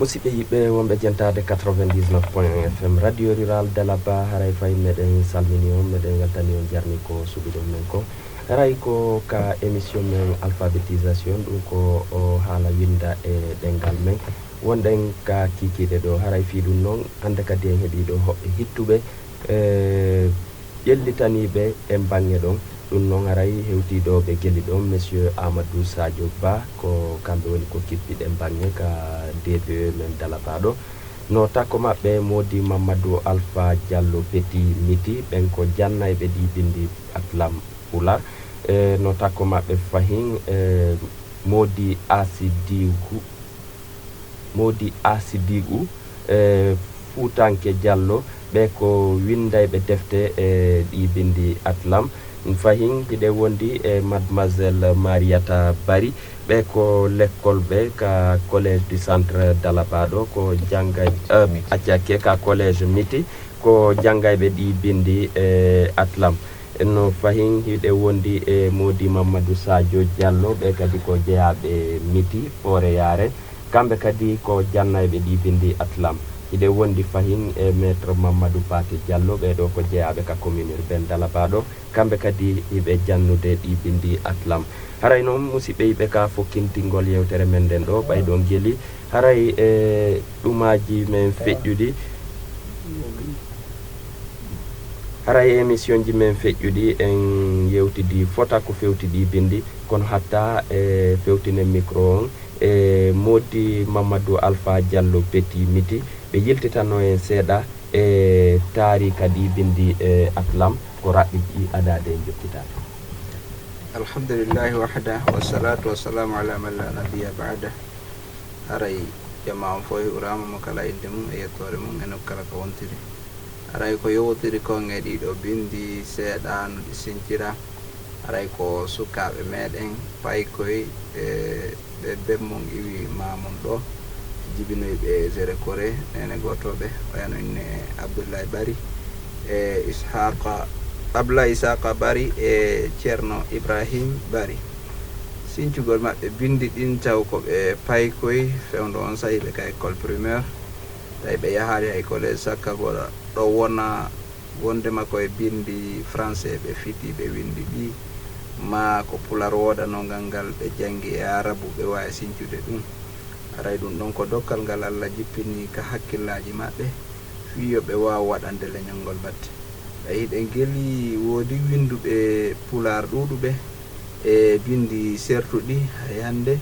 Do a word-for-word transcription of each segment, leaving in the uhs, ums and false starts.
Musidɓe yiɗɓe wonɓe jentaade quatre-vingt-dix-neuf point un F M Radio Rural Dalaba, haray fay meɗen salmini on, meɗen weltani on jarni ko suɓiɗon men ko. Haray ko ka émission men alphabétisation, ɗum ko o haala winda e ɗengal men. Wonɗen ka kiikiiɗe ɗo, haray fii ɗum noon, hannde kadi en heɓii ɗo hoɓɓe hittuɓe, e ƴellitaniiɓe e baŋŋe ɗon. Ɗum noon haray hewtii ɗo ɓe geli ɗon, Monsieur Amadou Sadio Ba, ko kamɓe woni ko kippiɗe baŋŋe ka D P E men Dalaba ɗo. No takko maɓɓe Moodi Mamadou Alpha Diallo Petit Miti, ɓen ko jannayɓe ɗi binndi Atlam Pulaar. E no takko maɓɓe fahin, e Moodi Asidigu, Moodi Asidigu, e Fuutanke Diallo, ɓe ko winndayɓe defte e ɗi binndi Atlam. Fahin hiɗen wondi e Mademoiselle Mariata Bari, ɓe ko lekkolɓe ka Collège du Centre Dalaba ɗo, ko janngay, eh, accakke ka Collège Miti, ko janngayɓe ɗi binndi e Atlam. No fahin hiɗen wondi e Moodi Mamadou Sadio Diallo, ɓe kadi ko jeyaaɓe Miti, Fooreyaare. Kamɓe kadi ko jannayɓe ɗi binndi Atlam. Hiɗen wondi fahin e Maître Mamadou Paté Diallo, ɓee ɗo ko jeyaaɓe ka commune urbaine Dalaba ɗo. Kamɓe kadi hiɓe jannude ɗi binndi Atlam. Haray noon, musidɓe yiɗɓe ka fokkintingol yewtere men nden ɗo, ɓay ɗon geli. Haray e ɗumaaji men feƴƴuɗi, haray e émission ji men feƴƴuɗi, en yewtidi fota ko fewti ɗi binndi, kono hatta e fewtinen micro on e Moodi Mamadou Alpha Diallo Petit Miti, ɓe yiltitanno en seeɗa e taarika ɗi binndi e Atlam, ko raɓɓiɗi adaade en jokkitaade. Alhamdulillahi wahda, wassalatu wassalamu ala man la nabiyya ba'da. Haray jamaa on fof hiwraama mo kala innde mum e yettoore mum e nokku kala ka wontiri. Haray ko yowtiri kon e ɗiɗo binndi seeɗa no ɗi sincira. Haray ko sukaaɓe meɗen, paykoy, e ɓe bemmon iwi maamun ɗo, jibinoy ɓe Zéro Corée, neene gootoɓe, wayano inne Abdoulaye Bari, e Ishaqa, Abdoulaye Ishaqa Bari e Ceerno Ibrahim Bari. Sincugol maɓɓe binndi ɗin taw ko ɓe paykoy, fewndo on sahi ɓe ka école primaire, tawi ɓe yahaali hay collège sakkagol ɗo wona wondema ko e binndi français ɓe fiti ɓe winndi ɗi, maa ko pulaar woodanoo ngal ngal ɓe janngi e aarabu ɓe waawi sincude ɗum. Haray ɗum ɗon ko dokkal ngal Alla jippini ka hakkillaaji maɓɓe, fii yo ɓe waaw waɗande leñol ngol batte. Ɓay hiɗen geli woodi winnduɓe pulaar ɗuuɗuɓe e binndi sertuɗi hay hannde,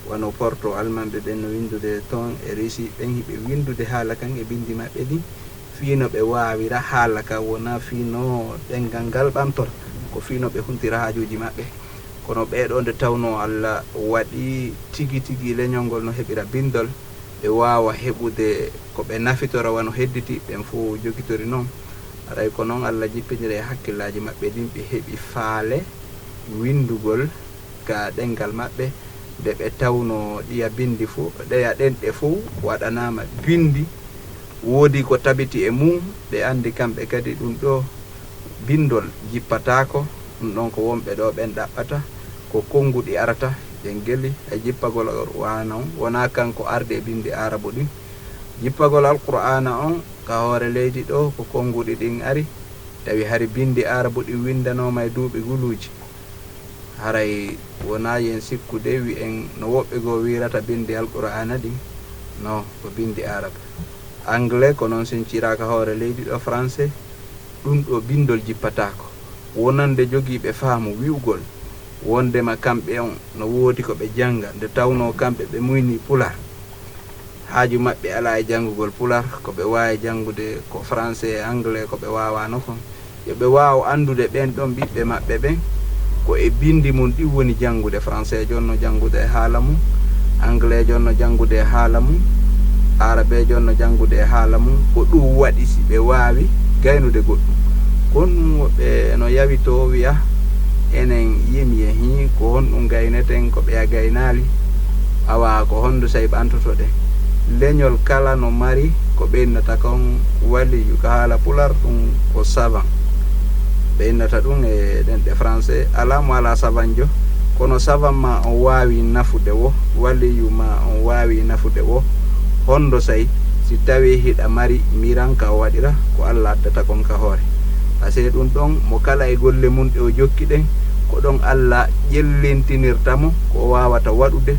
wano Porto, Almanɓe ɓen no winndude ton e Risi, ɓen hiɓe winndude haala kan e binndi maɓɓe ɗin, fii no ɓe waawira haala kan, wonaa fii no ɗenngal ngal ɓantora, ko fii no ɓe huntira haajuuji maɓɓe. Kono ɓee ɗoo, nde tawnoo Alla waɗi tigi tigi leñol ngol no heɓira binndol, ɓe waawa heɓude ko ɓe nafitora wano hedditi ɓen fow jogitori non. Haray ko non Alla jippiniri e hakkillaaji maɓɓe ɗin, ɓe heɓi faale winndugol ka ɗenngal maɓɓe, nde ɓe tawnoo ɗiya binndi fow, ɗeya ɗenɗe fow waɗanaama binndi, woodi ko tabiti e mum, ɓe anndi kamɓe kadi ɗum ɗoo binndol jippataako, ɗum ɗon ko wonɓe ɗoo ɓen ɗaɓɓata, ko konnguɗi arata, ɓe ngeli e jippagol Alqur'aana on, wonaa kanko ardi e binndi Aarabu ɗin. Jippagol Alqur'aana on ka hoore leydi ɗoo, ko konnguɗi ɗin ari, tawi hari binndi Aarabu ɗin winndanooma e duuɓi guluuji. Haray wonaa yen sikkude wi'en no woɓɓe goo wi'irata binndi Alqur'aana ɗin, no ko binndi Aarabu. Anglais ko non sinciraaka hoore leydi ɗoo, français, ɗum ɗoo binndol jippataako. Wonande jogiiɓe faamu wi'ugol wondema kamɓe on no woodi ko ɓe jannga, nde tawnoo kamɓe ɓe muyni Pulaar. Haaju maɓɓe alaa e janngugol Pulaar, ko ɓe waawi janngude ko français e anglais ko ɓe waawaano kon. Yo ɓe waaw anndude ɓen ɗon ɓiɓɓe maɓɓe ɓen, ko e binndi mun ɗin woni janngude. Français jon no janngude e haala mum, anglais jon no janngude e haala mum, aarabe jon no janngude e haala mum. Ko ɗum waɗi si ɓe waawi gaynude goɗɗum. Kon ɗum woɓɓe no yawitoo wi'a, enen yimɓe hii, ko honɗum gayneten ko ɓeya gaynaali? Awa ko honɗum say ɓantotoɗen? Leñol kala no mari ko ɓeynnata kon waliyu. Ka haala Pulaar ɗum ko savant ɓeynnata ɗum, e ɗenɗe français alaa mo alaa savantjo. Kono savant ma on waawi nafude wo, waliyu ma on waawi nafude wo, Hondo say, si tawii hiɗa mari miran ka o waɗira ko Alla addata kon ka hoore. Pasee ɗun ɗon, mo kala e golle mun ɗe o jokki ɗen, ko ɗon Alla ƴellintinirta mo ko o waawata waɗude,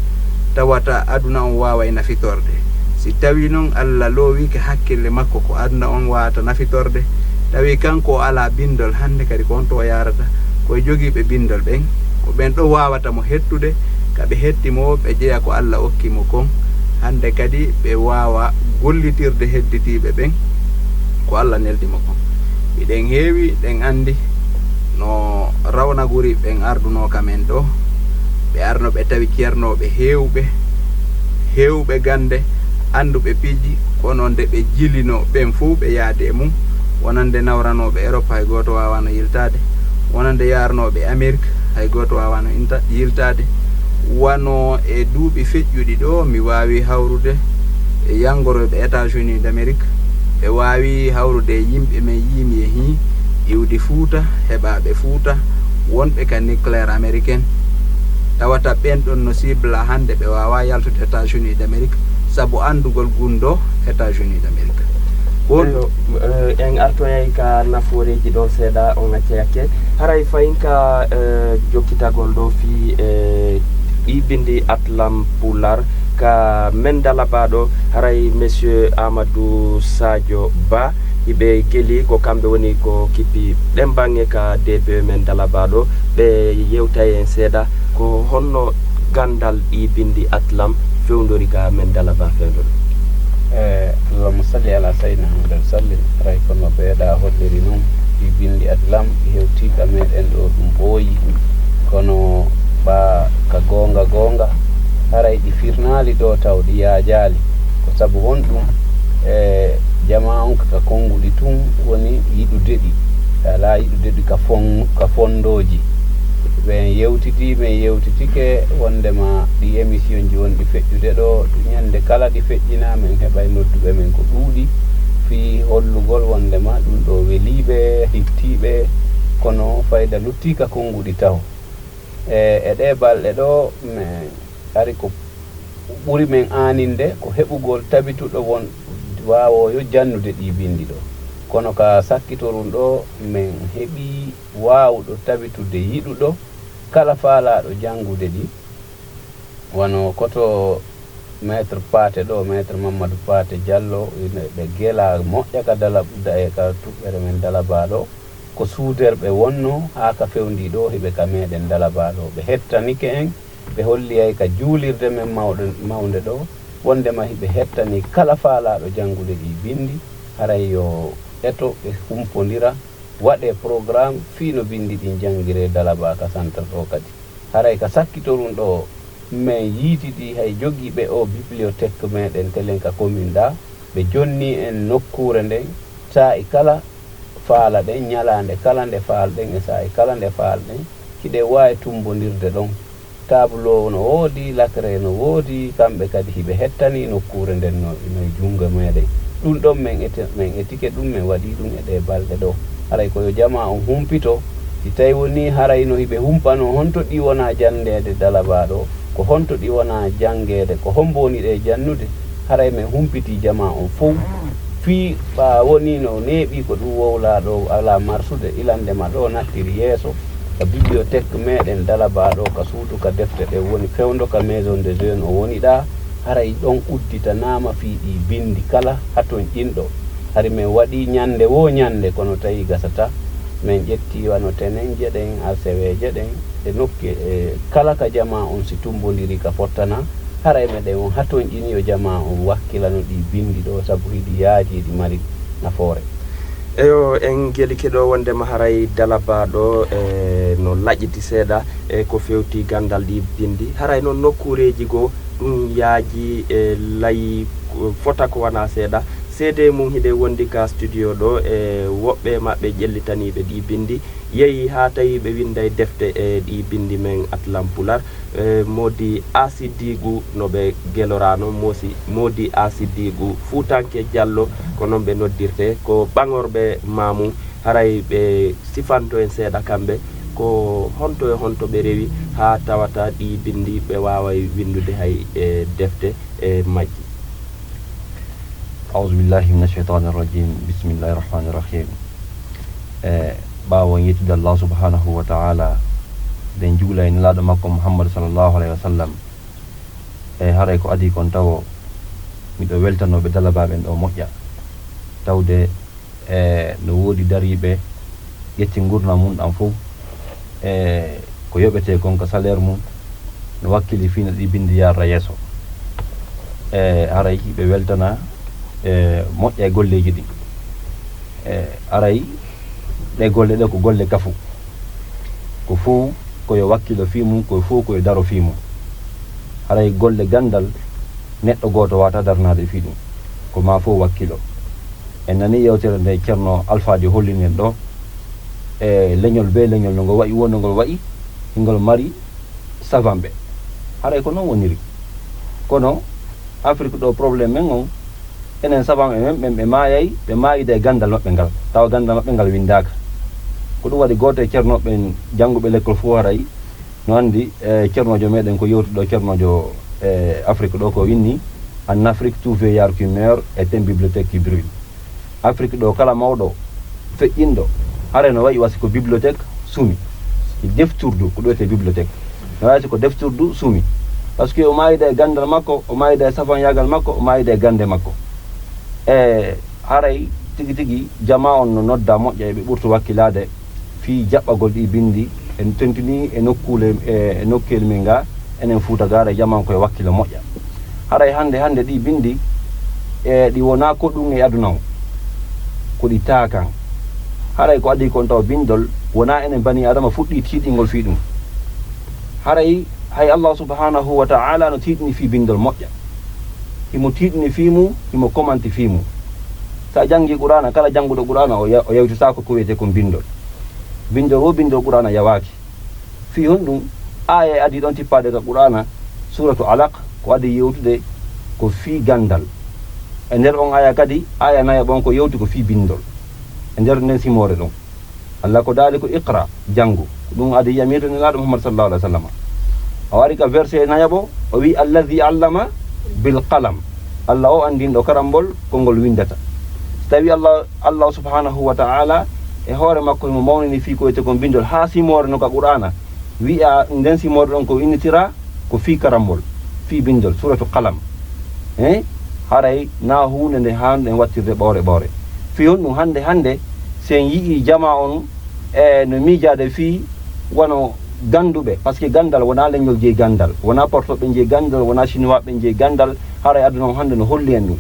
tawata aduna on waaway nafitorde. Si tawii non Alla loowii ka hakkille makko ko aduna on waawata nafitorde, tawii kanko o alaa bindol, hande kadi ko honto o yaarata? Ko e jogiiɓe bindol ɓen, ko ɓen ɗon waawata mo hettude, ka ɓe hetti mo, ɓe jeya ko Alla okki mo kon. Hande kadi ɓe waawa gollitirde hedditiiɓe ɓen ko Alla neldi mo kon. Hiɗen heewi, ɗen andi no rawnaguri ɓen ardunoo ka men ɗoo. Ɓe arno ɓe tawi ceernooɓe heewɓe, heewɓe gannde, annduɓe piiji, kono nde ɓe jilinoo ɓen fow ɓe yaadi e mum, wonande nawranooɓe Erop hay gooto waawaano yiltaade, wonande yaarnooɓe Amerik hay gooto waawaano inta-, yiltaade. Wano e duuɓi feƴƴuɗi ɗoo, mi waawi hawrude e yanngorooɓe États-Unis d'Amérique, ɓe waawi hawrude e yimɓe men yiimi e hii iwdi Fuuta, heɓaaɓe Fuuta, wonɓe ka nucléaire américain. Tawata ɓen ɗon no cible hannde, ɓe waawaa yaltude États-Unis d'Amérique sabu anndugol gunndoo États-Unis d'Amérique. Won Eyo, eh, en artoyay ka nafooreeji ɗon seeɗa, on acca yakke. Haray fayin ka, eh, jokkitagol ɗoo fii, eh, ɗii binndi Atlam Pular ka men dalabaaɗo, haray Monsieur Amadou Sadio Ba, hiɓe geli ko kamɓe woni ko kippi ɗen baŋŋe ka D P men dalabaaɗo. Ɓe yewtay en seeɗa ko honno ganndal ɗii binndi Atlam fewndori ka men dalabaa fewndo ɗo. Eh, Allahumma salli ala sayyidina Muhammad wa sallim. Haray kono ɓeeɗa holliri non, ɗii binndi Atlam ɗi hewtii ka meɗen ɗoo ɗum ɓooyi. Kono ɓa ka goonga goonga, haray ɗi firnaali ɗoo taw ɗi yaajaali. Ko sabu honɗum? E jamaa on ka konnguɗi tun woni yiɗude ɗi. Ɓe alaa yiɗude ɗi ka fon-, ka fondooji. Ɓen yewtiti, men yewtitike wondema ɗi émission ji wonɗi feƴƴude ɗoo, ɗi ñande kala ɗi feƴƴinaa, men heɓay nodduɓe men ko ɗuuɗi fii hollugol wondema ɗum ɗoo welii ɓe, hittii ɓe, kono fayda luttii ka konnguɗi taho. E, e ɗee balɗe ɗoo, men ari ko ɓuri men aaninde ko heɓugol tabituɗo won waawooyo jannude ɗii binndi ɗoo. Kono ka sakkitorun ɗoo, men heɓii waawuɗo tabitude yiɗuɗo kala faalaaɗo janngude ɗi, wano koto Maître Paate ɗoo, Maître Mamadou Paate Jallo, ɓe gela moƴƴa ka dala-, da-, e ka tuɓɓere men dalabaa ɗoo. Ko suuderɓe wonnoo haa ka fewndii ɗoo, hiɓe ka meɗen dalabaa ɗoo. Ɓe hettanike en, ɓe holliyay ka juulirde men mawɗo, mawnde ɗoo, wondema hiɓe hettanii kala faalaaɗo janngude ɗii binndi, haray yo eto ɓe humpondira, waɗee programme fii no binndi ɗin janngiree dalabaa ka centre ɗoo kadi. Haray ka sakkitorun ɗoo, men yiitidi hay jogiiɓe oo bibliothèque meɗen telen ka commune ɗaa, ɓe jonnii en nokkuure nden, saa'i kala faalaɗen, ñalaande kala nde faalɗen e saa'i kala nde faalɗen, hiɗen waawi tummbondirde ɗon. Tableau no woodi, lacrye no woodi, kamɓe kadi hiɓe hettanii nokkuure nden no, no e junngo meɗen. Ɗum ɗon men ete-, men etike ɗum, men waɗii ɗum e ɗee balɗe ɗoo. Haray ko yo jamaa on humpito, si tawi wonii haray no hiɓe humpanoo honto ɗi wonaa janndeede dalabaa ɗoo, ko honto ɗi wonaa janngeede, ko hombo woni ɗe jannude, haray men humpitii jamaa on fow. Fii ɓaa wonii no neeɓii ko ɗum wowlaa ɗoo alaa marsude, ilande ma ɗoo nattiri yeeso, ka bibliothèque meɗen dalabaa ɗoo, ka suudu ka defte ɗen woni fewndo, ka maison de jeunes o woni ɗaa, haray ɗon udditanaama fii ɗii binndi kala hatonƴinɗo. Hari men waɗii ñannde woo ñannde, kono tawi gasataa. Men ƴettii wano tenen jeɗen, arseweeje ɗen, e nokke, e kala ka jamaa on si tummbondirii ka fottana, haray meɗen on hatonƴini yo jamaa on wakkilano ɗii binndi ɗoo, sabu hiɗi yaaji, hiɗi mari nafoore. Eyo, en gelike ɗoo wondema haray dalabaa ɗoo, e, no laƴiti seeɗa, e, ko fewti ganndal ɗii binndi. Haray non nokkuureeji goo ɗum yaaji, e, layi, ko fota ko wanaa seeɗa. Seedee mum hiɗen wondi ka studio ɗoo, e, woɓɓe maɓɓe ƴellitaniiɓe ɗii binndi. Yehi haa tawi ɓe winnday defte e ɗii binndi men Atlam Pular. E, Moodi Asidiigu no ɓe geloraano, moosi, Moodi Asidiigu Fuutanke Jallo, ko non ɓe noddirtee, ko ɓaŋorɓe Maamu. Haray ɓe sifanto en seeɗa kamɓe, ko honto e honto ɓe rewi haa tawata ɗii binndi ɓe waaway winndude hay e defte e majji. Auzu billahi min asheytani rajim. Bismillahi rahmani rahim. E ɓaawo yettude Allah subhanahu wa ta'ala, nden juula e nelaaɗo makko Muhammad sallallahu alaihi wa sallam. E haray ko adii kon tawo miɗo weltanooɓe dalabaaɓe en ɗo moƴƴa. Tawde e no woodi dariiɓe ƴetti ngurndan mun ɗan fow, e ko yoɓetee kon ka salaire mun, no wakkili fii no ɗi binndi yarra yeeso. E haray ɓe weltana, e moƴƴa e golleeji ɗin. E haray ɗe golle ɗe ko golle kafu. Ko fow ko yo wakkilo fii mun, ko fow ko yo daro fii mun. Haray golle ganndal neɗɗo gooto waawataa daranaade fii ɗum. Ko maa fow wakkilo. En nanii yewtere nde Ceerno Alfaajo hollini en ɗo, e leñol bee leñol no ngol wa'i, wonde ngol wa'i, ngol mari savanɓe. Haray ko non woniri. Kono Afrik ɗo, problème men on, enen savanɓe men ɓen ɓe maayay, ɓe maayida e ganndal maɓɓe ngal, tawa ganndal maɓɓe ngal winndaaka. Ko ɗum waɗi gooto e ceernooɓe ɓen jannguɓe lekkol fow haray no anndi, e ceernoojo meɗen ko yewti ɗo, ceernoojo e Afrik ɗo ko winni, "En Afrique, tout vieillard qui meurt est une bibliothèque qui brûle." Afrik ɗo, kala mawɗo feƴƴinɗo, haray no wayi wa si ko bibliothèque sumi. Defturdu, ko ɗo wiyetee bibliothèque. No wayi si ko defturdu sumi. Parce que o maayida e ganndal makko, o maayida e safanyaagal makko, o maayida e gannde makko. E haray tigi tigi jamaa on no nodda moƴƴa, e ɓe ɓurtu wakkilaade fii jaɓɓagol ɗi binndi, en tentinii e nokkuule, e, e nokkeeli men ga, enen Fuuta ga, haray jamaa on ko e wakkilo moƴƴa. Haray hannde, hannde ɗi binndi, e, ɗi wonaa ko ɗum e aduna on, ko ɗi taakan. Haray ko adii kon taw binndol, wonaa enen banii Aadama fuɗɗii tiiɗingol fii ɗum. Haray hay Allah subhanahu wa ta'ala no tiiɗini fii binndol moƴƴa. Himo tiiɗini fii mum, himo komanti fii mum. Si a janngii Qur'aana, kala jannguɗo Qur'aana, o ya-, o yawtitaako ko wiyetee kon binndol. Binndol woo binndol Qur'aana yawaaki. Fii honɗum? Aaya adii ɗon tippaade ka Qur'aana, suuratu Alaq, ko adii yewtude ko fii ganndal. E nder on aaya kadi, aaya nayaɓo on ko yewti ko fii binndol. E nder nden simoore ɗon. Allah ko daali ko iqra, janngu. Ko ɗum adii yamiroore Nelaaɗo Muhammad sallallahu alaihi wasallam. O ari ka verset nayaɓo, o wi'i, "Alladhi allama bil qalam." Allah o anndinɗo karambol, ko ngol winndata. Si tawi Allah, Allah subhanahu wa ta'ala, e hoore makko himo mawnini fii ko wiyetee kon binndol, haa simoore no ka Qur'aana, wi'a nden simoore ɗon ko innitira ko fii karambol, fii binndol, suuratu Qalam. Eh? Haray na huunde nde haanɗen wattirde ɓoore ɓoore. Fii honɗum hannde, hannde, si en yi'ii jamaa on, e no miijaade fii wano gannduɓe, parce que ganndal wonaa leñol jeyi ganndal, wonaa portooɓe jeyi ganndal, wonaa chinois ɓe jeyi ganndal, haray aduna on hannde no holli en ɗum.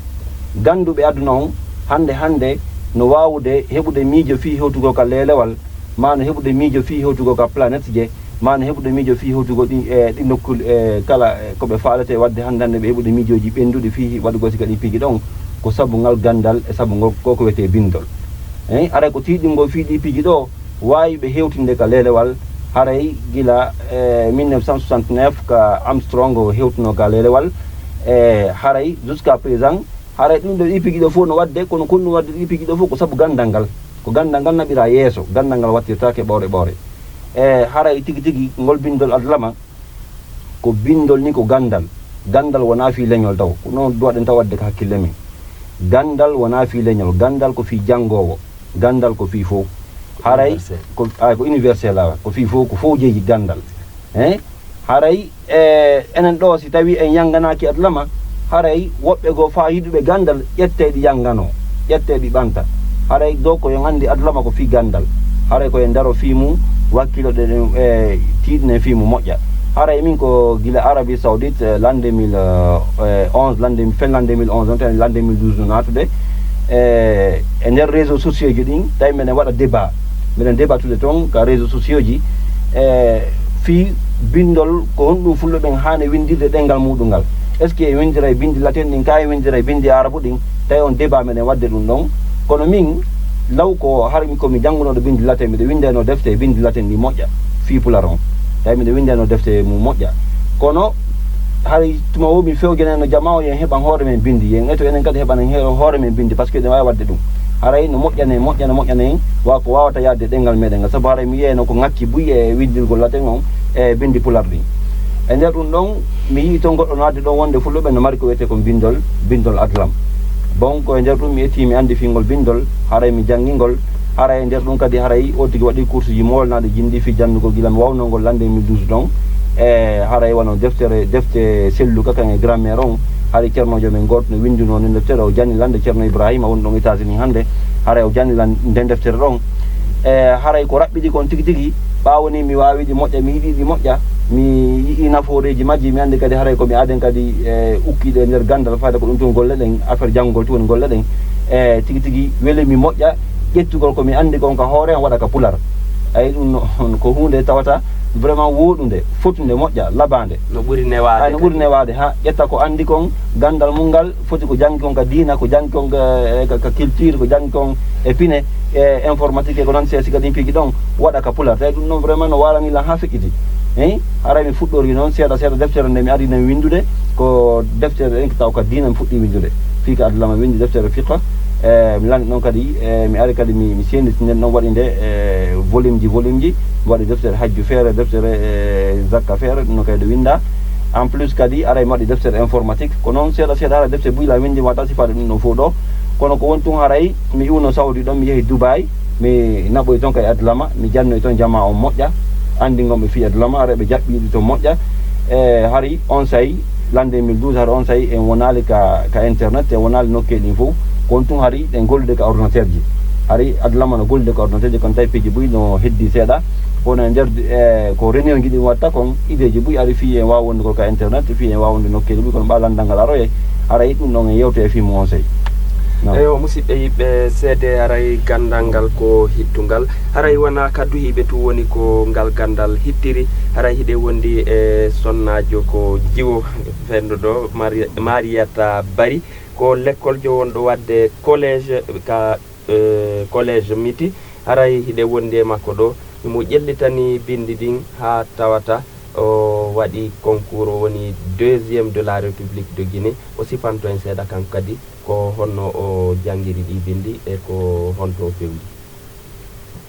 Gannduɓe aduna on hannde, hannde no waawude heɓude miijo fii hewtugol ka leelewal, maa no heɓude miijo fii hewtugol ka planète je, maa no heɓude miijo fii hewtugol ɗi, e ɗi nokkuuli, e kala, e ko ɓe faalete waɗde hannde hannde, ɓe heɓude miijooji ɓennduɗi fii waɗugol siga ɗi piiji ɗon, ko sabu ngal ganndal e sabu ngol ko ko wiyetee binndol. Eyi, haray ko tiiɗingol fii ɗi piiji ɗo, waawi ɓe hewtinde ka leelewal, haray gila, e mille neuf cent soixante-neuf ka Armstrong o hewtuno ka leelewal, e haray jusqu'à présent, haray ɗum ɗo ɗi piiji ɗo fof no waɗde, kono kon ɗum waɗde ɗi piiji ɗo fof ko sabu ganndal ngal. Ko ganndal ngal naɓira yeeso, ganndal ngal wattirtaake ɓoore ɓoore. E haray tigi tigi ngol binndol adlama, ko binndol ni ko ganndal. Ganndal wonaa fii leñol taw. Ko noon duwaɗen taw waɗde ko hakkille men. Ganndal wonaa fii leñol. Ganndal ko fii janngoowo. Ganndal ko fii fof. Haray universel. Ko, ay, ko universel, awa. Ko fii fof, ko fof jeyi ganndal. Hein? Haray, e, enen ɗo, si tawi en yannganaaki adlama, haray woɓɓe goo faa yiɗuɓe ganndal, ƴettee ɗi yannganoo, ƴettee ɗi ɓanta. Haray ɗo ko yo en anndi adlama ko fii ganndal. Haray ko en ndaro fii mum, wakkiloɗen, e, tiiɗnen fii mum moƴƴa. Haray min ko gila Arabie Saoudite, e, l'an deux mille onze, l'an deux mille, fin l'an deux mille onze on, tan l'an deux mille douze no naatude. E, e nder réseaux sociaux ji ɗin, tawi meɗen waɗa débat. Meɗen débattude toon ka réseaux sociaux ji, e, fii binndol, ko honɗum fulɓe ɓen haani winndirde ɗemngal muɗum ngal. Est-ce que en winndiray binndi latin ɗin, kaa en winndiray binndi aarabu ɗin? Tawi on débat meɗen waɗde ɗum ɗon. Kono min, law ko har mi, ko mi janngunooɗo binndi latin, miɗo winndanoo defte e binndi latin ɗi moƴƴa fii pular on. Tawi miɗo winndanoo defte mum moƴƴa. Kono haray tuma wo mi fewjanayno jamaa o, yo en heɓan hoore men binndi, yo en eto enen kadi heɓanen he-, hoore men binndi, parce que eɗen waawi waɗde ɗum. Haray no moƴƴanee, moƴƴana, moƴƴana en, wa ko waawata yaade ɗemngal meɗen ngal. Sabu haray mi yiyayno ko ŋakki buy e winndirgol latin on e binndi pular ɗin. E nder ɗum ɗon, mi yii toon goɗɗo no addi ɗon wonde fulɓe ɓen no mari ko wiyetee ko binndol, binndol adlam. Bon, ko e nder ɗum mi etii, mi anndi fii ngol binndol, haray mi janngi ngol. Haray e nder ɗum kadi, haray o tigi waɗi kursuuji moolnaaɗi jinndi fii janndugol gila mi wawnoo ngol l'année deux mille douze ɗon. E haray wano deftere, defte selluka kan e grammaire on, haray ceernoojo men gooto no winndunoo nden deftere, o janni lan nde, Ceerno Ibrahima woni ɗon États-Unis hannde. Haray o janni lan nden deftere ɗon. E haray ko raɓɓiɗi kon tigi tigi, ɓaawo ni mi waawi ɗi moƴƴa, mi yiɗi ɗi moƴƴa, mi yi'i nafooreeji majji, mi anndi kadi haray ko mi aaden kadi e ukkiiɗe e nder ganndal, fayda ko ɗum tun golle ɗen, affaire janngugol tun woni golle ɗen. E tigi tigi weli mi moƴƴa ƴettugol ko mi anndi kon ka hoore am waɗa ka pular. Ay ɗum no, ko huunde tawata vraiment wooɗunde, fotunde, moƴƴa, labaande. No ɓuri newaade Ay no ɓuri kadi. newaade, ha ƴetta ko anndi kon, ganndal mum ngal, foti ko janngi kon ka diina, ko janngi kon ka, e, ka, ka culture, ko janngi kon e pine, e informatique, e ko noon, si, si kadi piiji ɗon waɗa ka pular. Tawi ɗum noon vraiment no waalani lan ha feƴƴiti. Eyi, haray mi fuɗɗori noon seeɗa seeɗa deftere nde mi ari nde mi winndude, ko deftere ɗen taw ka diina mi fuɗɗi winndude. Fii ka adlama mi winndi deftere fiqa, e, mi lanndi ɗon kadi, e, mi ari kadi mi, mi senditi nden ɗon waɗi nde, e, volume ji, volume ji, mi waɗi deftere hajju feere, deftere, e, zakka feere, ɗum no kadi ɗo winnda. En plus kadi, aray mi waɗi deftere informatique. Ko noon seeɗa seeɗa, hara defte buy la winndi wata sifaade ɗum ɗon fof ɗo. Kono ko won tun haray, mi iwno Saudi ɗon, mi yehi Dubai, mi naɓoyi toon kay adlama, mi jannoyi toon jamaa on moƴƴa, anndingon ɓe fii adlama, haray ɓe jaɓɓiiɗi toon moƴƴa. E hari on say, l'an deux mille douze, hari on say en wonaali ka, ka internet, en wonaali nokkee ɗin fof. Ko on tun hari ɗen gollude ka ordinateur ji. Hari adlama no gollude ka ordinateur ji, kono tawi piiji buy no heddi seeɗa. Kono e nder, e, ko réunion ji ɗin watta kon, ideeji buy ari fii en waawa wonde ko ka internet, fii en waawa wonde nokkeeli buy, kono ɓaa lanndal ngal aroyay, haray ɗum ɗon en yewtoyay fii mum on sey. Naam. Eyo, musidɓe yiɗɓe seede, haray ganndal ngal ko hittungal. Haray wonaa ka duhiiɓe tun woni ko ngal ganndal hittiri. Haray hiɗen wondi e sonnaajo ko jiwo fenndo ɗo, Mari-, Mariyata Bari, ko lekkoljo wonɗo waɗde collège ka, eh, collège Miti. Haray hiɗen wondi e makko ɗo. Himo ƴellitanii binndi ɗin haa tawata o waɗi concours, o woni deuxième de la République de Guinée. O sifanto en seeɗa kanko kadi ko honno o janngiri ɗii binndi e ko honto o fewndi.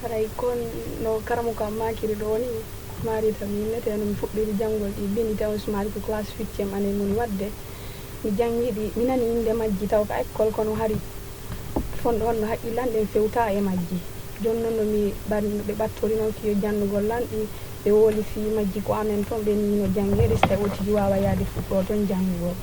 Haray kon no karamoko am maakiri ɗoo ni, Mariyata mi innetee, no mi fuɗɗiri janngol ɗii binndi tawi on sumaari ko classe huitième année mun waɗde. Mi janngi ɗi, mi nani innde majji taw ka école, kono hari fon ɗon no haqqille an ɗen fewta e majji. Jooni non no mi ɓan-, ɓe ɓattori non fii yo janngugol lan ɗi, ɓe wowli fii majji ko amen ton, ɓe ni no janngee ɗi, si tawi o tigi waawa yaade fuɗɗoo ton janngugol.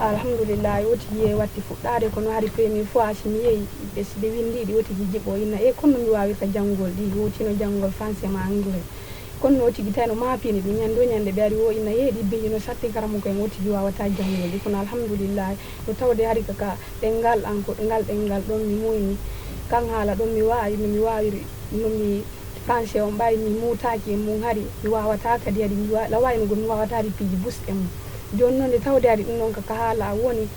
Alhamdulillahi, o tigi yehi watti fuɗɗaade, kono hari premier fois si mi yehi, ɓe, si ɓe winndi ɗi, o tigi jiɓo inna, "E, kono no mi waawirta janngugol ɗi?" Wowtino janngugol français ma anglais. Kono no o tigi tawi no maapini ɗum. Ñande o ñande ɓe ari o inna, "Yee, ɗi binndi no satti, karamoko en o tigi waawataa janngugol ɗi." Kono alhamdulillahi, no tawde hari ka, ka ɗenngal an, ko ngal ɗenngal ɗon mi muuyni. Kan haala ɗon mi waawi, no mi waawiri, no mi français on ɓay mi muutaaki e mum, hari mi waawataa kadi, hari mi wa-, lawayno goo mi waawataa hari piiji bus e mum. Jooni noon nde tawde hari ɗum ɗon ka, ka haala an woni,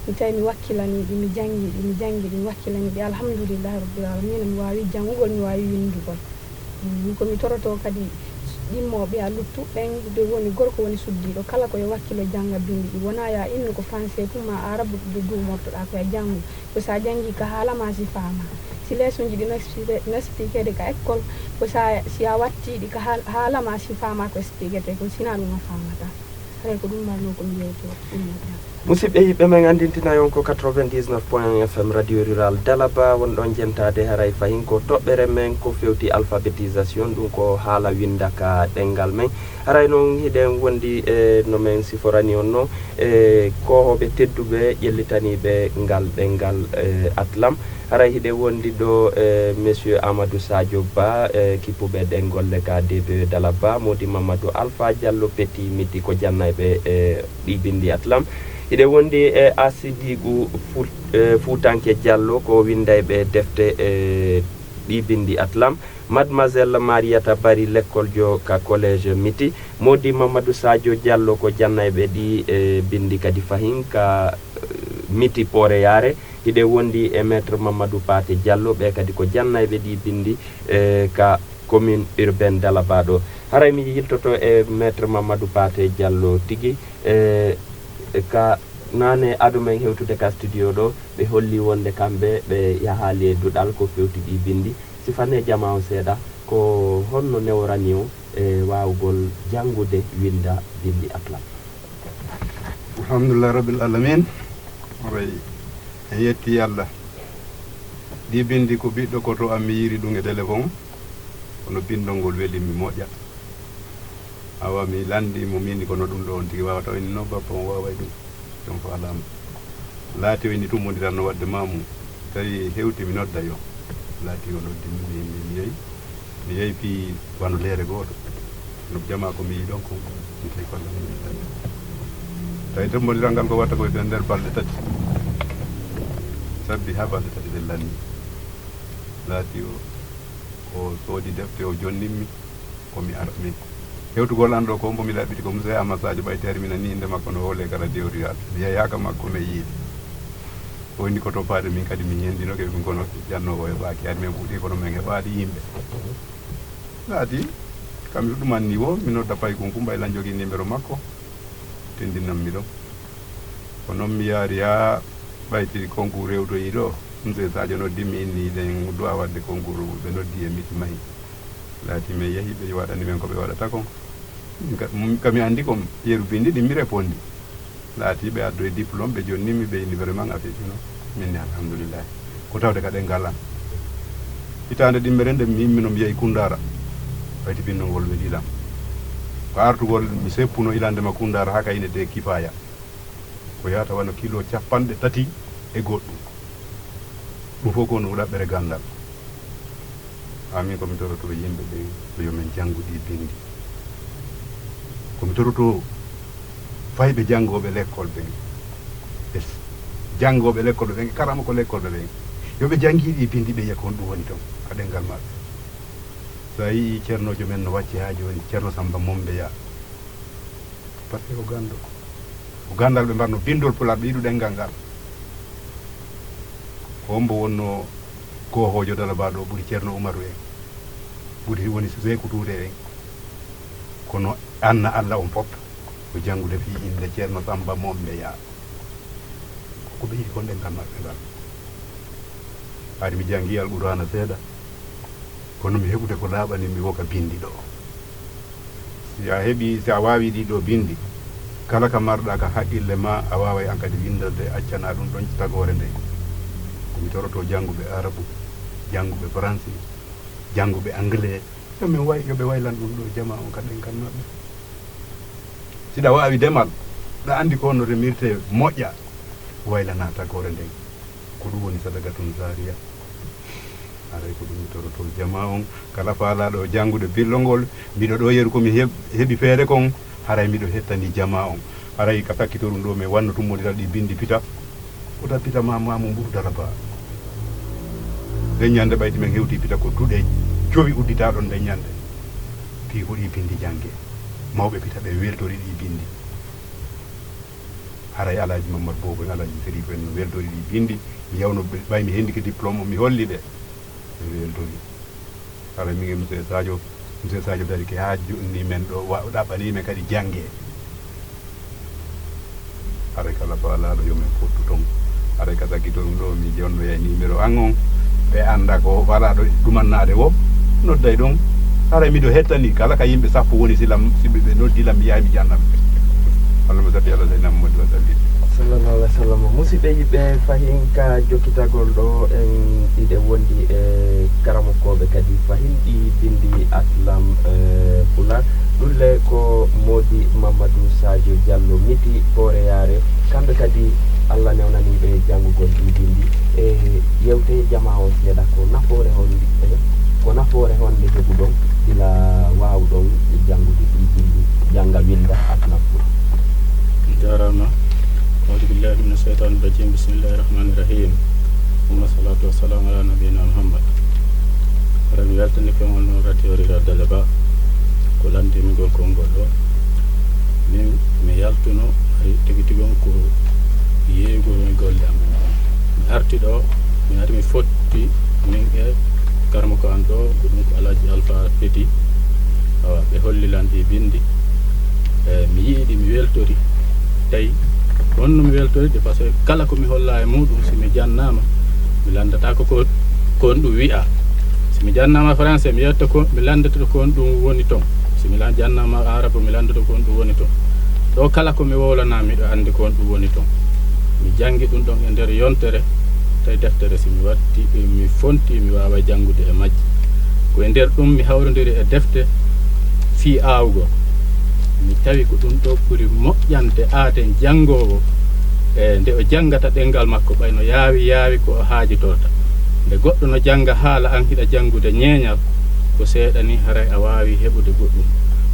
mi tawi mi wakkilanii ɗi, mi janngi ɗi, mi janngi ɗi, mi wakkilanii ɗi. Alhamdulillahi Rabbil Alamina, mi waawi janngugol, mi waawi winndugol. Mm, ko mi torotoo kadi ɗimmooɓe a luttu ɓen, nde woni gorko woni suddiiɗo, kala ko yo wakkilo jannga binndi ɗi. Wonaa ya innu ko français tuma arabu ɗo duumortoɗaa ko ya janngu. Ko so a janngii ka haala ma si faamaa. Si leesonji ɗi no expliqué, no expliqué de ka école, ko so a, si a wattii ɗi ka haal-, haala ma si faamaa ko expliqué te, ko sinaa ɗum a faamataa. Haray ko ɗum marnoo ko mi yewtoo ɗum moƴƴa. Musidɓe yiɗɓe men, anndintina yon ko quatre-vingt-dix-neuf point un F M Radio Rural Dalaba won ɗon jentaade, haray fahin ko toɓɓere men ko fewti alphabétisation, ɗum ko haala winnda ka ɗenngal men. Haray noon hiɗen wondi e no men siforani on no, e koohooɓe tedduɓe ƴellitaniiɓe ngal ɗenngal, e, Atlam. Haray hiɗen wondi ɗo, e, Monsieur Amadou Sadio Ba, e, kippuɓe ɗen golle ka D B E Dalaba, Modi Mamadou Alpha Diallo, Petit Miti ko jannayɓe, e, ɗi binndi Atlam. Hiɗen wondi e Asidigu Fut-, e, Fuutanke Diallo ko winndayɓe defte, e, ɗi binndi Atlam. Mademoiselle Mariata Bari, lekkoljo ka collège Miti. Modi Mamadou Sadio Diallo ko jannayɓe ɗi, e, binndi kadi fahin ka, e, Miti Pooreyaare. Hiɗen wondi e Maître Mamadou Paté Diallo, ɓe kadi ko jannayɓe ɗi binndi, e, ka commune urbaine Dalaba ɗo. Haray mi yiltoto e Maître Mamadou Paté Diallo tigi, e, e, ka naane ado men hewtude ka studio ɗo, ɓe holli wonde kamɓe ɓe yahaali e duɗal ko fewti ɗi binndi. Sifanee jamaa on seeɗa, ko honno neworani on e waawugol janngude winnda binndi Atlam? Alhamdulillah Rabbil Alamin. Haray En yetti Allah. Ɗi bindi ko ɓiɗɗo ko to am mi yiiri ɗum e téléphone, kono bindol ngol weli mi moƴƴa. Awa mi lanndi mo min kono ɗum ɗo on tigi waawata, o inni non bappa on waaway ɗum. Ɗum faalaama. Laati o inni tummondiranno waɗde maamu. Tawi hewti mi nodda yo. Laati o noddi mi, mi, mi, mi yehi. Mi yehi fii wano leere gooto. No jamaa ko mi yiɗon ko mi tawi ko Allah mi yiɗi. Tawi tummondiral ngal ko watta ko e nder balɗe tati. Sabbi haa balɗe tati ɗen lanni. Laati o, o soodi defte, o jonnimmi, ko mi ara min. Hewtugol an ɗo ko mbo mi ɗaɓɓiti ko Moussa Amadou Sadio ɓay termina ni innde makko no howle ka radio rural. Mi yeyaaka makko mi yiide. O inni ko to faade min kadi min hendinoke ɗum kono ƴannoowo heɓaaki. Ari min puɗɗi kono min heɓaali yimɓe. Laati, kam ɗum anni wo, mi nodda paykun kum ɓay lan jogii numéro makko. Tindinam mi ɗo. Ko non mi yaari haa ɓayti concours rewtoyi ɗo. Monsieur Sadio noddi mi inni ɗen duwa waɗde concours ɓe noddi e miti mahi. Laati mi yehi ɓe waɗani men ko ɓe waɗata kon. Min ka, min ka mi anndi kon yeru bindi ɗin mi repondi. Laati ɓe addoyi diplôme ɓe jonni mi ɓe inni vraiment affaire ɗino. Min ni alhamdulillah. Ko tawde ka ɗengal an. Hitaande ɗimmere nde mi immino mi yehi Kundara. Ɓayti bindol ngol weli lan. Ko artugol mi seppuno ilande ma Kundara haa ka ine de Kifaya. Ko yahata wano kilo capanɗe tati e goɗɗum. Ɗum fof ko no ɗaɓɓere ganndal. Amin ko mi toroto yimɓe ɓe ko yo min janngu ɗi bindi. Ko mi toroto fayɓe janngooɓe lekkol ɓen. E s-, janngooɓe lekkol ɓen, karama ko lekkol ɓen. Yo ɓe janngi ɗi bindi ɓe yiya ko honɗum woni ton ka ɗenngal maɓɓe. So a yii ceernoojo men no wacci haa jooni, Ceerno Samba Mombeya. Par ce que ko ganndo. Ko ganndal ɓe mbarno binndol Pulaar, ɓe yiɗu ɗenngal ngal. Ko hombo wonno koohoojo Dalaba ɗo ɓuri Ceerno Umaru en, ɓuri woni Seeku Tuure en. Kono anna Alla on fof ko janngude fii innde Ceerno Samba Mombeya. Ko ɓe yiɗi kon ɗenngal maɓɓe ngal. Hari mi janngi Alqur'aana seeɗa, kono mi heɓude ko laaɓani mi wo ka binndi ɗo. Si a heɓi, si a waawi ɗii ɗoo binndi, kala ka marɗaa ka haqqille maa, a waaway an kadi winndande, accana ɗum ɗon tagoore nden. Ko mi toroto jannguɓe arabu, jannguɓe faransi, jannguɓe anglais, yo min way-, yo ɓe waylan ɗum ɗoo jamaa on ka ɗengal maɓɓe. Si ɗa waawi demal, ɗa anndi ko no remirtee moƴƴa, waylanaa tagoore nden. Ko ɗum woni sadaqatun jaariya. Haray ko ɗum mi toroto jamaa on, kala faalaaɗo janngude bindol ngol, miɗo ɗoo yeru ko mi heb-, heɓi feere kon, haray miɗo hettani jamaa on. Haray ka sakkitorum ɗoo, mi wanno tummondiral ɗi binndi pita. Wota pita ma, ma mo mbuɗu Dalaba. Nden ñannde ɓayti men hewti pita ko duɗe jowi udditaa ɗon nden ñannde. Fii ko ɗi binndi janngee. Mawɓe pita ɓe weltori ɗi binndi. Haray Alaaji Mammadu Boobo en, Alaaji Sariifu en no weltori ɗi binndi. Mi yawno ɓe, ɓay mi hendike diplôme o, mi holli ɓe. Ɓe weltori. Haray min e Monsieur Sadio, Monsieur Sadio darike haa jonni men ɗo, wa-, ɗaɓɓanii men kadi jannge. Haray kala faalaaɗo yo men fottu ton. Haray ka sakkitorum ɗo, mi jonnoyay numéro an on. Ɓe annda ko faalaaɗo ɗumannaade wo, nodday ɗon. Haray miɗo hettani kala ka yimɓe sappo woni si lam, si ɓe, ɓe noddi lam, mi yahay mi janna ɓe. Allahumma salli ala sayyidina Muhammad wa sallim. Sallallahu alaihi wasallam. Musidɓe yiɗɓe, fahin ka jokkitagol ɗo, en iɗe wondi e karamokooɓe kadi fahin ɗi binndi Aslam, eh, Pulaar. Ɗulle ko Moodi Mamadou Sadio Diallo Miti Booreyaare. Kamɓe kadi Allah newnanii ɓe janngugol ɗi binndi. E yewte jamaa on seeɗa, ko nafoore honde, eh, ko nafoore honde heɓuɗon gila waawuɗon janngude ɗi binndi, jannga, winnda, Aslam Pulaar? Jaaraama. Audu billahi mina sheytaani rajim. Bismillahi rahmaani rahim. Summa salaatu wa salaamu ala nabiyina Muhammad. Hara mi weltanike on no radio Rira Dalaba. Ko lanndimi ngol konngol ɗo. Min mi yaltuno, hari tigi tigi on ko yeeyugol e golle am. Mi arti ɗo, mi ari mi fotti min e karamoko an ɗo, ko ɗum ko Alhaji Alpha Feti. Awa, ɓe holli lan ɗi binndi. E, mi yi'i ɗi, mi weltori. Tawi, honno mi weltori ɗi? Parce que kala ko mi holla e muɗum, si mi jannaama, mi lanndata ko, ko, ko on ɗum wi'a. Si mi jannaama français, mi yetta ko, mi lanndata ko on ɗum woni ton. Si mi lan-, jannaama arabu, mi lanndata ko on ɗum woni ton. Ɗo kala ko mi wowlana, miɗo anndi ko on ɗum woni ton. Mi janngi ɗum ɗon e nder yontere. Tawi deftere, si mi watti, mi fonti, mi waawa janngude e majje. Ko e nder ɗum mi hawrondiri e defte fii aawugol. Mi tawi ko ɗum ɗo ɓuri moƴƴande aaden janngoowo, e nde o janngata ɗemngal makko, ɓay no yaawi yaawi ko o haajitorta. Nde goɗɗo no jannga haala, an hiɗa janngude ñeeñal, ko seeɗa ni, haray a waawi heɓude goɗɗum.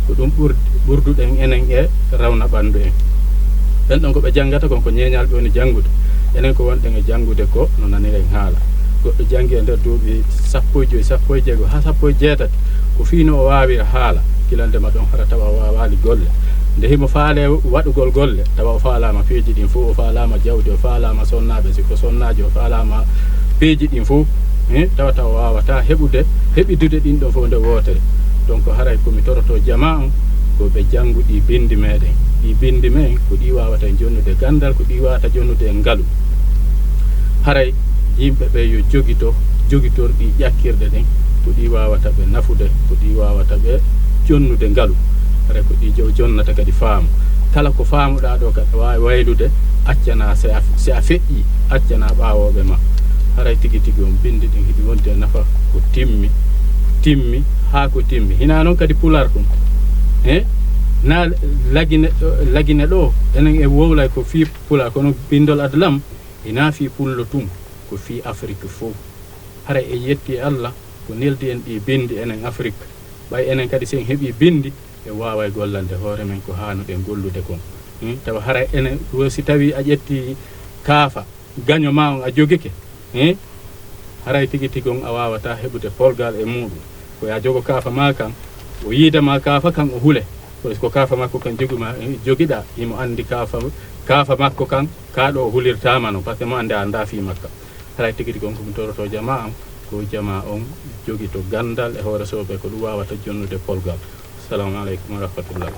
Ko ɗum ɓur-, ɓurduɗen enen e rawna ɓanndu en. Ɓen ɗon ko ɓe janngata kon, ko ñeeñal ɓe woni janngude. Enen ko wonɗen e janngude ko no naniren haala. Goɗɗo janngi e nder duuɓi sappo e joy, sappo e jeego, haa sappo e jeetati, ko fii no o waawira haala. Gila ndema ɗon hara tawa o waawaali golle. Nde himo faalee waɗugol golle, tawa o faalaama piiji ɗin fow, o faalaama jawdi, o faalaama sonnaaɓe, si ko sonnaajo, o faalaama piiji ɗin fow, eh, tawa tawa o waawataa heɓude, heɓidude ɗin ɗon fow nde wootere. Donc, haray ko mi toroto jamaa on, ko ɓe janngu ɗi binndi meɗen. Ɗi binndi men, ko ɗi waawata en jonnude ganndal, ko ɗi waawata jonnude en ngalu. Haray yimɓe ɓe yo jogito, jogitor ɗi ƴakkirɗe ɗen, ko ɗi waawata ɓe nafude, ko ɗi waawata ɓe jonnude ngalu. Haray ko ɗi jo-, jonnata kadi faamu. Kala ko faamuɗaa ɗo, kaɗa waawi waylude, accanaa, si a, si a feƴƴii, accanaa ɓaawooɓe ma. Haray tigi tigi on binndi ɗin hiɗi wonde nafa ko timmi, timmi, haa ko timmi. Hinaa non kadi Pulaar tun. Eh? Na Lagine, Lagine ɗo, enen e wowlay ko fii Pulaar, kono binndol Adlam, hinaa fii Pullo tun, ko fii Afrik fow. Haray e yetti e Allah, ko neldi en ɗi binndi enen Afrik. Ɓay enen kadi si en heɓii binndi, en waaway gollande hoore men ko haanuɗen gollude kon. Hmm? Tawa haray enen, wo si tawii a ƴetti kaafa, gaño ma on a jogike, hmm? Haray tigi tigi on a waawataa heɓude polgal e muuɗum. Ko ya jogo kaafa ma kan, o yiida ma kaafa kan o hule. Ko, ko kaafa makko kan jogi ma, eh, jogiɗaa, himo anndi kaafa, kaafa makko kan, kaa ɗo o hulirtaa ma non, parce que mo anndi a anndaa fii makka. Haray tigi tigi on ko mi toroto jamaa am, ko jamaa on jogito ganndal e hoore sooɓe ko ɗum waawata jonnude polgal. Assalamu aleykum wa rahmatullah.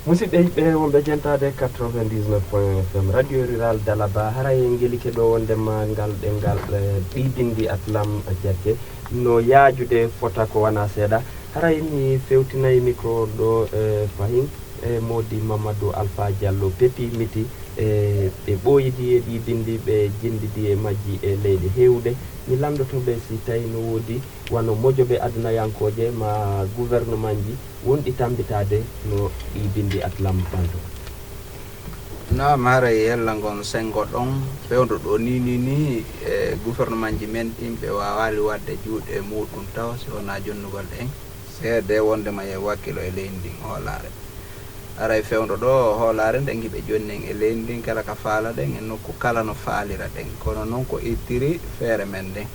Musidɓe yiɗɓe wonɓe jentaade quatre-vingt-dix-neuf point un F M, Radio Rural Dalaba, haray en ngelike ɗo wondema ngal ɗemngal, eh, ɗi binndi Adlam Jakke no yaajude fota ko wona seeɗa. Haray mi fewtinay micro ɗo, eh, fahin, eh, Modi Mamadou Alpha Diallo, Pepi Miti, eh, ɓe ɓooyidi e ɗi binndi, ɓe jinndidi e majji e leyɗe heewuɗe. Mi lanndoto ɓe si tawi no woodi wano mojobe adunayankooje ma gouvernement ji wonɗi tambitaade no ɗi binndi Adlam ɓanto. Naam, haray hella ngon senngo ɗon, fewndo ɗo ni, ni, ni, e gouvernement ji men ɗin ɓe waawaali waɗde juuɗe muuɗum taw si wonaa jonnugol en seede wondema yo wakkilo e leydi ndin hoolaare. Haray fewndo ɗo hoolaare nden hiɓe jonni en e leydi ndin kala ka faalaɗen e nokku kala no faaliraɗen. Kono non ko ittiri feere men nden.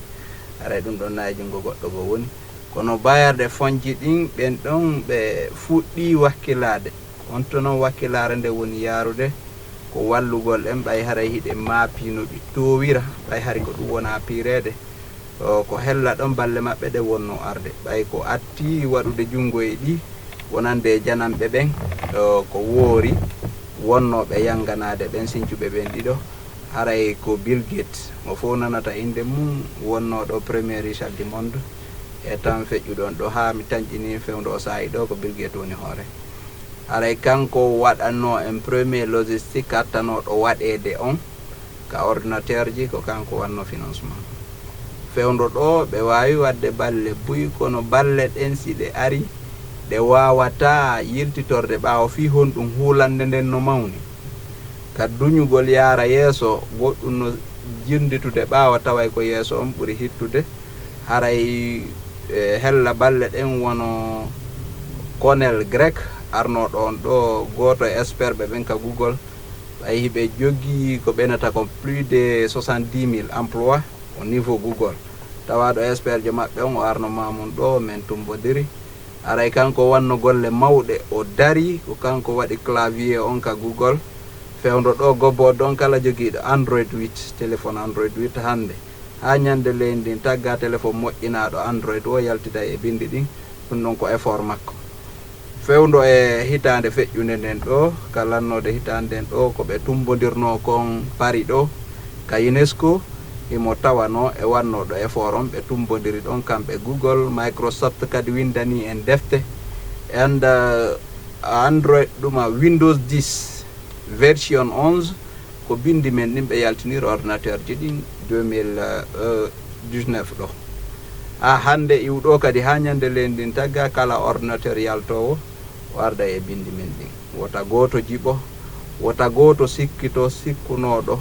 Haray ɗum ɗon na e junngo goɗɗo goo woni. Kono bailleur de fonds ji ɗin ɓen ɗon ɓe fuɗɗii wakkilaade. On to non wakkilaare nde woni yaarude ko wallugol en ɓay haray hiɗen maapii no ɗi toowira, ɓay hari ko ɗum wona piireede. O, ko hella ɗon balle maɓɓe ɗe wonno arde. Ɓay ko atti waɗude junngo e ɗi, wonande e jananɓe ɓen, o, ko woori wonnooɓe yannganaade ɓen sincuɓe ɓen ɗiɗo. Haray ko Bill Gates, mo fow nanata innde mum, wonnoo ɗo premier richard du monde, e tan feƴƴuɗon ɗo haa mi tanƴini fewndo o saa'i ɗo ko Bill Gates woni hoore. Haray kanko waɗannoo en premier logistique kattanooɗo waɗeede on ka ordinateur ji, ko kanko wannoo financement. Fewndo ɗo ɓe waawi waɗde balle buy, kono balle ɗen si ɗe ari, ɗe waawataa yiltitorde ɓaawo fii honɗum huulannde nden no mawni. Ka duñugol yaara yeeso, goɗɗum no jirnditude ɓaawo taway ko yeeso on ɓuri hittude. Haray, e, hella balle ɗen wono Conel Grec arnooɗo on ɗo, gooto e expert ɓe ɓen ka Google. Ɓay hiɓe jogii ko ɓeynata ko plus de soixante-dix mille emplois au niveau Google. Tawaaɗo expert jo maɓɓe on o arno ma mum ɗo, men tumbodiri. Haray kanko wanno golle mawɗe, o dari, ko kanko waɗi clavier on ka Google. Fewndo ɗo gobbo ɗon kala jogiiɗo Android huit, téléphone Android huit hannde, haa ñande leydi ndin tagga téléphone moƴƴinaaɗo Android o yaltida e binndi ɗin, ɗum ɗon ko effort makko. Fewndo e hitaande feƴƴunde nden ɗo, ka lannoode hitaande nden ɗo, ko ɓe tumbondirnoo kon Paris ɗo, ka UNESCO, himo tawanoo e wannooɗo effort on, ɓe tumbondiri ɗon kamɓe Google, Microsoft kadi winndanii en defte. And, uh, Android ɗuma Windows dix version onze, ko binndi men ɗin ɓe yaltiniri ordinateur ji ɗin, deux mille dix-neuf ɗo. Haa hannde iwɗo kadi haa ñande leydi ndin tagga kala ordinateur yaltoowo o arda e bindi men ɗin. Wota gooto jiɓo, wota gooto sikkito sikkunooɗo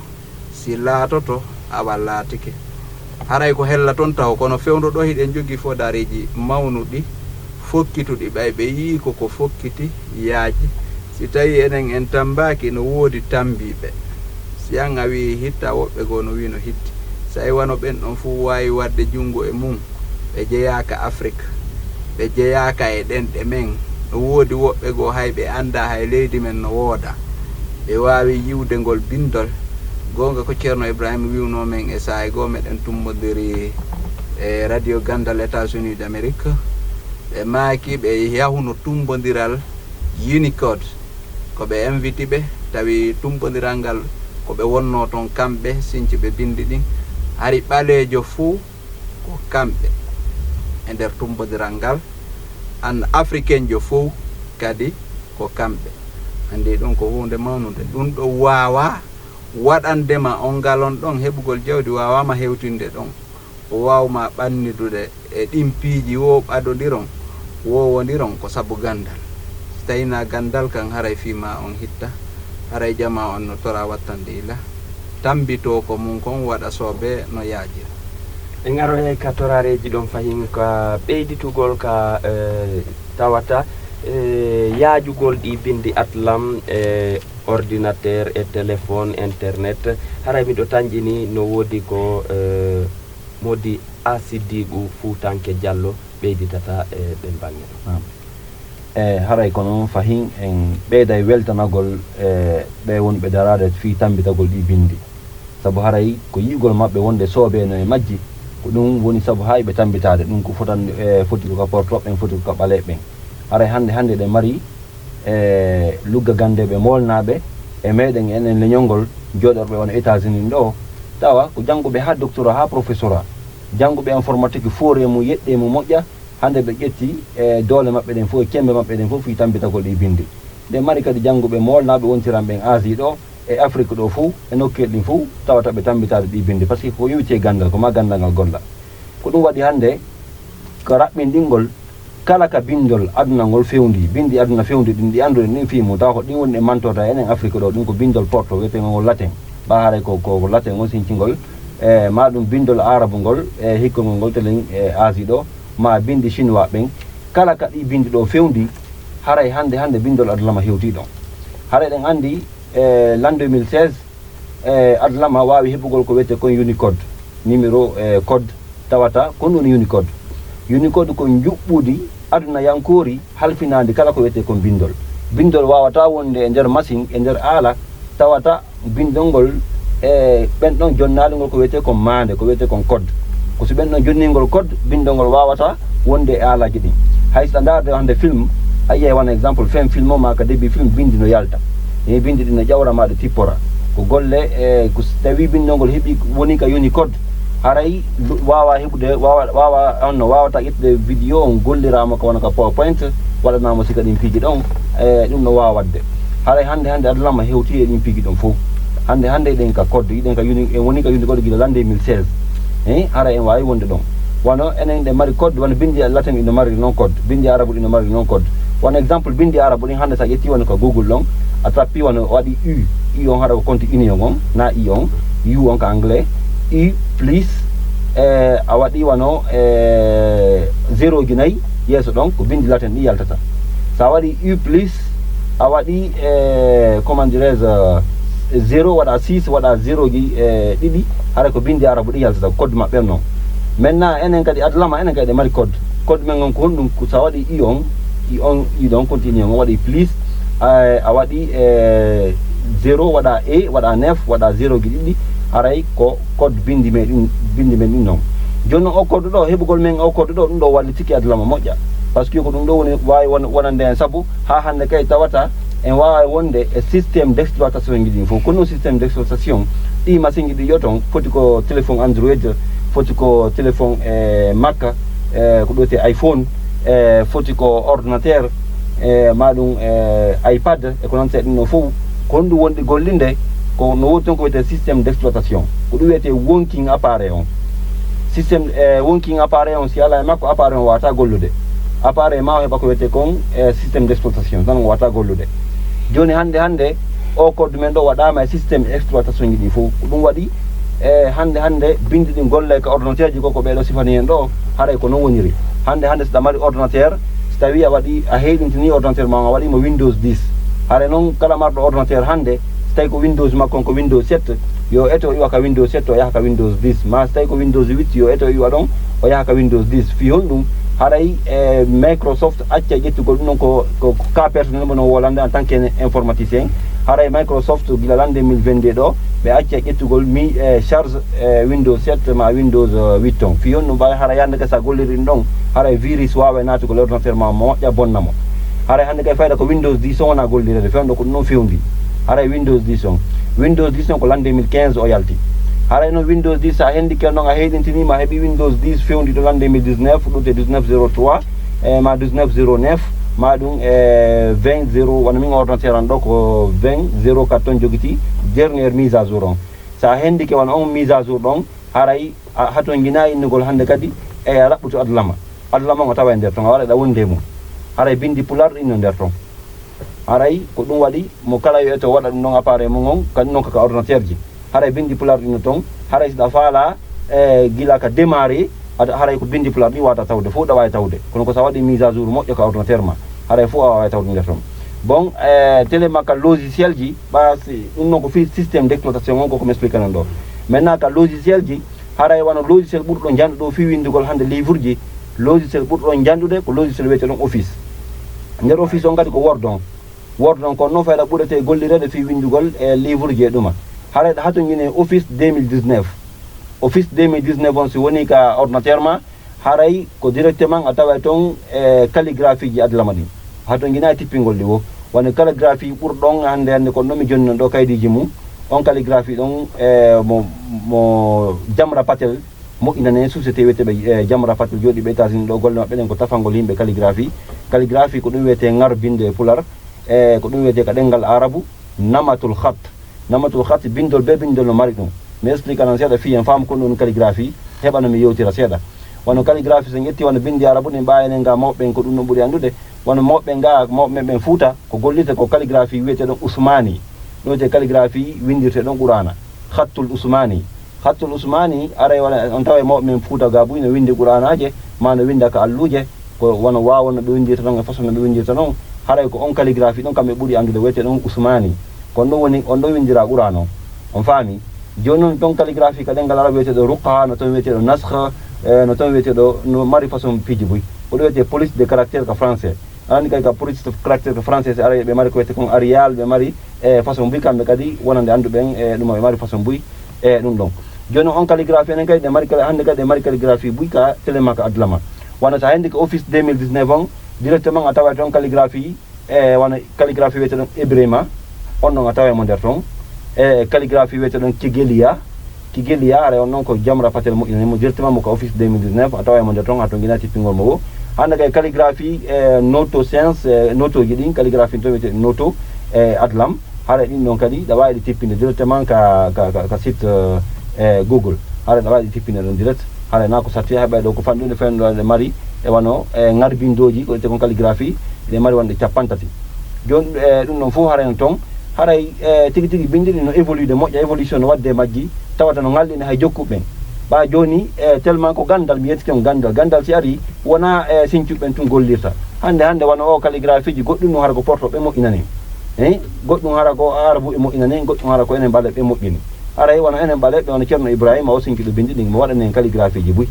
si laatoto awa laatike. Haray ko hella ton taho, kono fewndo ɗo hiɗen jogii foodareeji mawnuɗi, fokkituɗi, ɓay ɓe yi'i ko ko fokkiti yaaji. Si tawii enen en tammbaaki, no woodi tammbiiɓe. Si an a wi'i hitta, woɓɓe goo no wi'i no hitti. Say wano ɓen ɗon fow waawi waɗde junngo e mum, ɓe jeyaaka Afrik, ɓe jeyaaka e ɗenɗe men. No woodi woɓɓe goo hay ɓe anndaa hay leydi men no wooda. Ɓe waawi yi'ude ngol binndol. Goonga ko Ceerno Ibrahima wi'unoo men e saa'i goo, meɗen tummbondiri e Radio Ganndal États-Unis d'Amérique. Ɓe maaki ɓe yahuno tummbondiral Unicode. Ko ɓe inviti ɓe, tawi tummbondiral ngal ko ɓe wonnoo ton kamɓe, sinci ɓe binndi ɗin. Hari ɓaleejo fow ko kamɓe e nder tummbondiral ngal, an afrikenjo fow kadi ko kamɓe. Anndi ɗum ko huunde mawnunde. Ɗum ɗo waawaa waɗande ma on ngal on ɗon heɓugol jawdi, waawaama hewtinde ɗon. O waawma ɓannidude e ɗin piiji wo ɓadondiron, wo wondiron ko sabu ganndal. Si tawii na ganndal kan haray fii ma on hitta, haray jamaa on no tora wattande ila. Tammbitoo ko mum kon waɗa soobee no yaajiri. En aroyay ka torareeji ɗon fahin ka ɓeyditugol ka, eh, tawata, eh, yaajugol ɗi binndi atlam e ordinateur e téléphone, internet. Haray miɗo tanƴini no woodi ko, eh, Modi Asidigu Fuutanke Jallo ɓeyditata e ɓen baŋŋe ɗon. Naam. E haray ko noon fahin en ɓeyday weltanagol e ɓe wonɓe daraade fii tammbitagol ɗi binndi. Sabu haray ko yi'ugol maɓɓe wonde soobee no e majji, ko ɗum woni sabu haa ɓe tammbitaade. Ɗum ko fotan-, e foti ko ka portoɓe ɓen, foti ko ka ɓaleeɓe ɓen. Haray hannde, hannde eɗen mari e lugga ganndeeɓe moolnaaɓe e meɗen enen leñol ngol jooɗorɓe wano États-Unis ɗo, tawa ko jannguɓe haa doctorat, haa professorat, jannguɓe informatique, fooree mum, yeɗɗee mum moƴƴa, hannde ɓe ƴetti e doole maɓɓe ɗen fof, e cemmbe maɓɓe ɗen fof, fii tammbitagol ɗi binndi. Nde mari kadi jannguɓe moolnaaɓe wontiranɓe en Asie ɗo, e Afrique ɗo fof, e nokkeeli ɗin fof, tawata ɓe tammbitaade ɗi binndi, par ce que ko iwti e ganndal, ko ma ganndal ngal golla. Ko ɗum waɗi hannde, ko raɓɓinɗingol kala ka binndol aduna ngol fewndi, binndi aduna fewndi ɗin ɗi annduɗen ɗin fii mum, tawa ko ɗin woni ɗe mantota enen Afrique ɗo, ɗum ko binndol porto, wiyetee ngol latin. Ɓaa haray ko, ko, ko latin on sincingol, e ma ɗum binndol arabu ngol, e hikkongol ngol telen e Asie ɗo, ma binndi chinois ɓen. Kala ka ɗi binndi ɗo fewndi, haray hannde, hannde binndol adulama hewti ɗon. Haray eɗen anndi, e l'an deux mille seize, e adulama waawi heɓugol ko wiyetee kon Unicode, numéro, e code, tawata kon woni Unicode. Unicode ko njuɓɓudi adunayankoori halfinaandi kala ko wiyetee kon binndol. Binndol waawataa wonde e nder machine, e nder aala, tawata binndol ngol e ɓen ɗon jonnaali ngol ko wiyetee kon maande, ko wiyetee kon code. Ko si ɓen ɗon jonnii ngol code, binndol ngol waawataa wonde e aalaaji ɗin. Hay so a ndaarde hannde film, a yiyay wano exemple, fin film o maa ka début film, binndi no yalta. E binndi ɗin no ƴawra maa ɗi tippora. Ko golle, e ko si tawii binndol ngol heɓii woni ka Unicode, haray lu-, waawaa heɓude, waawaa, waawaa, on no waawataa ƴettude vidéo on golliraama ko wano ka PowerPoint, waɗanaama sika ɗin piiji ɗon, e ɗum no waawa waɗde. Haray hannde, hannde adulama hewti e ɗin piiji ɗon fof. Hannde, hannde eɗen ka code, eɗen ka Uni-, en woni ka Unicode gila l'an deux mille seize. Hein, haray en waawi wonde ɗon. Wano enen ɗe mari code, wano binndi latin ino mari non code, binndi arabu ino mari non code. Wano exemple, binndi arabu ɗin hannde sa ƴetti wano ka Google ɗon, a tappi wano waɗi U, U on haɗa ko konti union on, na I on, U on ka anglais, U plus, e a waɗi wano, e zéro ji nayi yeeso ɗon, ko binndi latin ɗi yaltata. Sa waɗi U plus, a waɗi, e, comment dirais-je, zéro waɗa six, waɗa zéro ji, e, ɗiɗi, hara ko binndi arabu ɗi yaltata, code maɓɓe non. Maintenant, enen kadi adulama, enen kadi ɗe mari code. Code men on ko honɗum? Ko sa waɗi I on, I on, I ɗon continue on waɗi plus, a, a waɗi, e, zéro waɗa E, waɗa neuf, waɗa zéro ji ɗiɗi, haray ko code binndi men ɗin, binndi men ɗin non. Jooni non o code ɗo, heɓugol men o code ɗo, ɗum ɗo wallitike adulama moƴƴa. Parce que ko ɗum ɗo woni waawi won-, wonande en sabu haa hannde kay tawata en waawa wonde e système d'exploitation ji ɗin fof. Kono système d'exploitation, ɗi machine ji ɗi yo ton, foti ko téléphone Android, foti ko téléphone, e, Mac, e, ko ɗo te iPhone, e, foti ko ordinateur, e, ma ɗum, e, iPad, e ko noon seeɗa ɗum ɗo fof. Ko honɗum wonɗi gollinde Ko no woodi toon ko wiyetee système d'exploitation, ko ɗum wiyetee wonkin appareil on. Système e wonkin appareil on, si alaa e makko, appareil on waawata gollude. Appareil ma o heɓa ko wiyetee kon e système d'exploitation tan, o waawata gollude. Jooni hannde hannde o code men ɗo waɗaama e système exploitation ji ɗi fof. Ko ɗum waɗi e hannde hannde binndi ɗin golle ka ordinateur ji ko ko ɓeeɗo sifani en ɗo. Haray ko noon woniri. Hannde hannde so ɗa mari ordinateur, si tawii a waɗi a heyɗintini ordinateur ma, a waɗi mo windows dix. Haray noon kala marɗo ordinateur hannde, si tawi ko windows makko on ko windows sept, yo eto iwa ka windows sept o yaha ka windows dix, ma si tawi ko windows huit, yo eto iwa ɗon o yaha ka windows dix. Fii honɗum? Haray e microsoft acca ƴettugol ɗum ɗon ko, ko ka personnel mo no wolande en tant que informaticien. Haray microsoft gila l'an deux mille vingt-deux ɗo ɓe acca ƴettugol mi e charge e windows sept ma windows huit on. Fii honɗum? Ɓay hara yande ka sa golliri ɗum ɗon, haray virus waaway naatugol e ordinateur ma, moƴƴa bonna mo. Haray hannde kay fayda ko windows dix on wona gollirede, fewndo ko ɗum ɗon fewndi. Haray windows dix on, windows dix on ko l'an deux mille quinze o yalti. Haray noon windows dix sa hendike noon a heyɗintiniima, a heɓi windows dix fewndiɗo l'an deux mille dix-neuf, ɗum te dix-neuf zéro trois e ma dix-neuf zéro neuf, ma ɗum e vingt zéro, wano min ordinateur an ɗo ko vingt zéro quatre on jogiti, dernière mise à jour on. Sa hendike wano on mise à jour ɗon, haray a hatonjinaa innugol hannde kadi e a raɓɓutu adlama. Adlama on a tawa e nder ton, a waɗa ɗa wonde e mum. Haray binndi pular ɗin no nder ton. Haray ko ɗum waɗi mo kala yo eto waɗa ɗum ɗon appareil mum on, kadi noon kaka ordinateur ji. Haray binndi pular ɗin no ton, haray si ɗa faala e gila ka démarrer, haray ko binndi pular ɗi wata tawde, fof ɗa waawi tawde. Kono ko sa waɗi mise à jour moƴƴo ka ordinateur ma, haray fof a waawi tawde nder ton. Bon, e télé makka logiciel ji, ɓa si, ɗum noon ko fii système d'exploitation on, ko ko mi explique non ɗo. Maintenant ka logiciel ji, haray wano logiciel ɓurɗo njanɗude ɗo fii winndugol hannde livre ji, logiciel ɓurɗo njanɗude ko logiciel wiyetee ɗon office. Nder office on kadi ko word on. Word on ko noon fayda ɓurete gollireede fii winndugol e livre ji e ɗuma. Haray ɗa hatonjine office deux mille dix-neuf. Office deux mille dix-neuf on si woni ka ordinateur ma, haray ko directement a taway toon e calligraphie ji adlama ɗin. Hatonjina e tippingol ɗi wo. Wano calligraphie ɓurɗon hannde hannde ko noon mi jonni non ɗo kaydiiji mum. On calligraphie ɗon e mo, mo Jamra Patel moƴƴinane société wiyeteeɓe e Jamra Patel jooɗiiɓe États-Unis ɗo, golle maɓɓe ɗen ko tafangol yimɓe calligraphie. Calligraphie ko ɗum wiyetee ngar binde e pular, e ko ɗum wiyetee ka ɗemngal arabu namatul khat. Namatul khat bindol be bindol no mari ɗum. Mi explique non seeɗa fii en faamu ko ɗum calligraphie, heɓa no mi yewtira seeɗa. Wano calligraphie so en ƴetti wano bindi arabu ɗin ɓa enen ga mawɓe ɓen ko ɗum no ɓuri anndude. Wano mawɓe ɓen ga, mawɓe men ɓen Fuuta, ko gollirte ko calligraphie wiyetee ɗon Usmani. Ɗum wiyetee calligraphie windirte ɗon Qur'ana. Khattul Usmani. Khattul Usmani, aray wala on tawa e mawɓe men Fuuta ga buy no windi Qur'anaaje, ma no winda ka alluuje, ko wano waawon no ɓe windirta non e façon no ɓe windirta non. Haray ko on calligraphie ɗon kam ɓe ɓuri anndude wiyetee ɗon Usmani. Ko on ɗon woni, on ɗon windira Qur'an on. On faami? Jooni non ton calligraphie ka ɗemngal arabu wiyetee ɗo ruqqa, no ton wiyetee ɗo naskh, e no ton wiyetee ɗo no mari façon piiji buy. Ko ɗum wiyetee police de caractère ka français. Aɗa anndi kadi ka police of caractère ko français, si aray ɓe mari ko wiyetee kon Arial, ɓe mari e façon buy kamɓe kadi wonande annduɓe en e ɗum ɓe mari façon buy e ɗum ɗon. Jooni on calligraphie enen kadi ɗe mari kala, hannde kadi ɗe mari calligraphie buy ka télé ma ka adlama. Wano sa henndi ko office deux mille dix-neuf on, directement a taway toon calligraphie e wano calligraphie wiyetee ɗon Ibrahima, on ɗon a taway mo nder toon. E calligraphie wiyetee ɗon Kigelia, Kigelia, haray on noon ko Jamra Patel moƴƴinani mo directement mo ka office deux mille dix-neuf, a taway mo nder toon, a tonngina tippingol mo wo. Hannde kay calligraphie e noto science, e noto ji ɗin, calligraphie to wiyetee noto e adlam, haray ɗin ɗon kadi ɗa waawi ɗi tippinde directement ka, ka, ka, ka site e Google. Haray ɗa waawi ɗi tippinde ɗon direct. Haray na ko satti heɓay ɗo ko fanɗude fenɗo ɗe mari e wano e ngarbindooji ko wiyetee kon calligraphie, ɗe mari wonde cappantati. Jooni e ɗum ɗon fof haray no toon, haray e tigi tigi binndi ɗin no évolude moƴƴa, évolution no waɗde e majji, tawata no ŋalɗini hay jokkuɓe ɓen. Ɓa jooni e tellement ko ganndal, mi yettike on ganndal, ganndal si ari wona e siñcuɓe ɓen tun gollirta. Hannde hannde wano o calligraphie ji goɗɗum no hara ko porto ɓe moƴƴinani. Eyi, goɗɗum hara ko arabu e moƴƴinani, goɗɗum hara ko enen ɓaleeɓe moƴƴini. Haray wano enen ɓaleeɓe wano Ceerno Ibrahima o siñcuɗo binndi ɗin mo waɗani en calligraphie ji buy.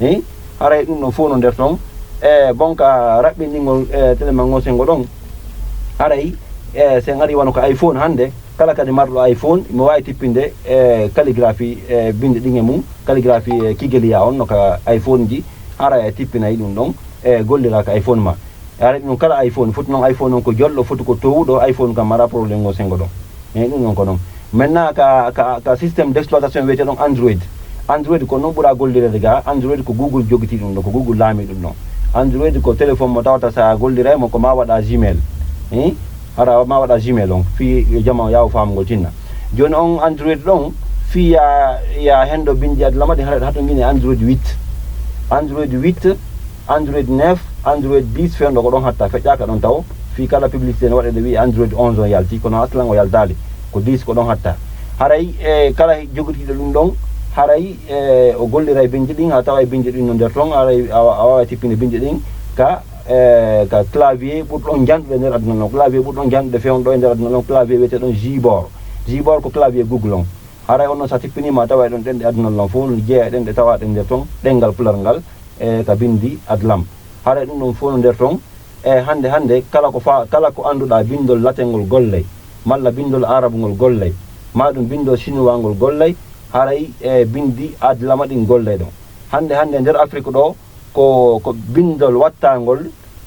Eyi, haray ɗum ɗon fof no nder toon. E bon ka raɓɓinɗingol e télé man ngol senngo ɗon. Haray e si en ari wano ko iPhone hannde, kala kadi marɗo iPhone, mo waawi tippinde e calligraphie e binndi ɗin e mum, calligraphie e Kigelia on no ka iPhone ji, haray a tippinay ɗum ɗon e gollira ka iPhone ma. E haray ɗum kala iPhone, foti noon iPhone on ko jolɗo, foti ko towuɗo, iPhone kam mara problème ngol senngo ɗon. Eyi, ɗum ɗon ko noon. Maintenant ka, ka, ka système d'exploitation wiyetee ɗon Android. Android ko noon ɓura gollireede ga, Android ko Google jogiti ɗum ɗo, ko Google laami ɗum ɗon. Android ko téléphone mo tawata sa golliray mo ko ma waɗa Gmail. Eyi, hara ma waɗa Gmail on, fii yo jama yaaw faamugol tinna. Jooni on Android ɗon, fii ya, ya hen ɗo binndi Adlama ɗin, haray hato ngini Android huit. Android huit, Android neuf, Android dix, fewndo ko ɗon hatta, feƴƴaaka ɗon tawo. Fii kala publicité ne waɗede wi'i Android onze on yalti, kono aslan o yaltaali. Ko dix ko ɗon hatta. Haray, e, kala jogitiiɗo ɗum ɗon, haray, e, o golliray binndi ɗin, haa tawa e binndi ɗin no nder ton, haray a, a waaway tippinde binndi ɗin ka, e, ka clavier ɓurɗo on janɗude nder aduna ɗon. Clavier ɓurɗo on janɗude fewndo ɗo e nder aduna ɗon, clavier wiyeteeɗo on Gboard. Gboard ko clavier Google on. Haray on ɗon, so a tippiniima, a taway ɗon ɗenɗe aduna ɗon fof, no jeyaa e ɗenɗe tawaaɗe nder ton, ɗemngal Pular ngal, e ka binndi Adlam. Haray ɗum ɗon fof no nder ton, e hannde, hannde, kala ko fa-, kala ko annduɗaa binndol latin ngol gollay, malla binndol aarabu ngol gollay, maa ɗum binndol sinuwaa ngol gollay, haray e binndi Adlama ɗin gollay ɗon. Hannde, hannde, nder Afrik ɗo, ko, ko binndol wattaangol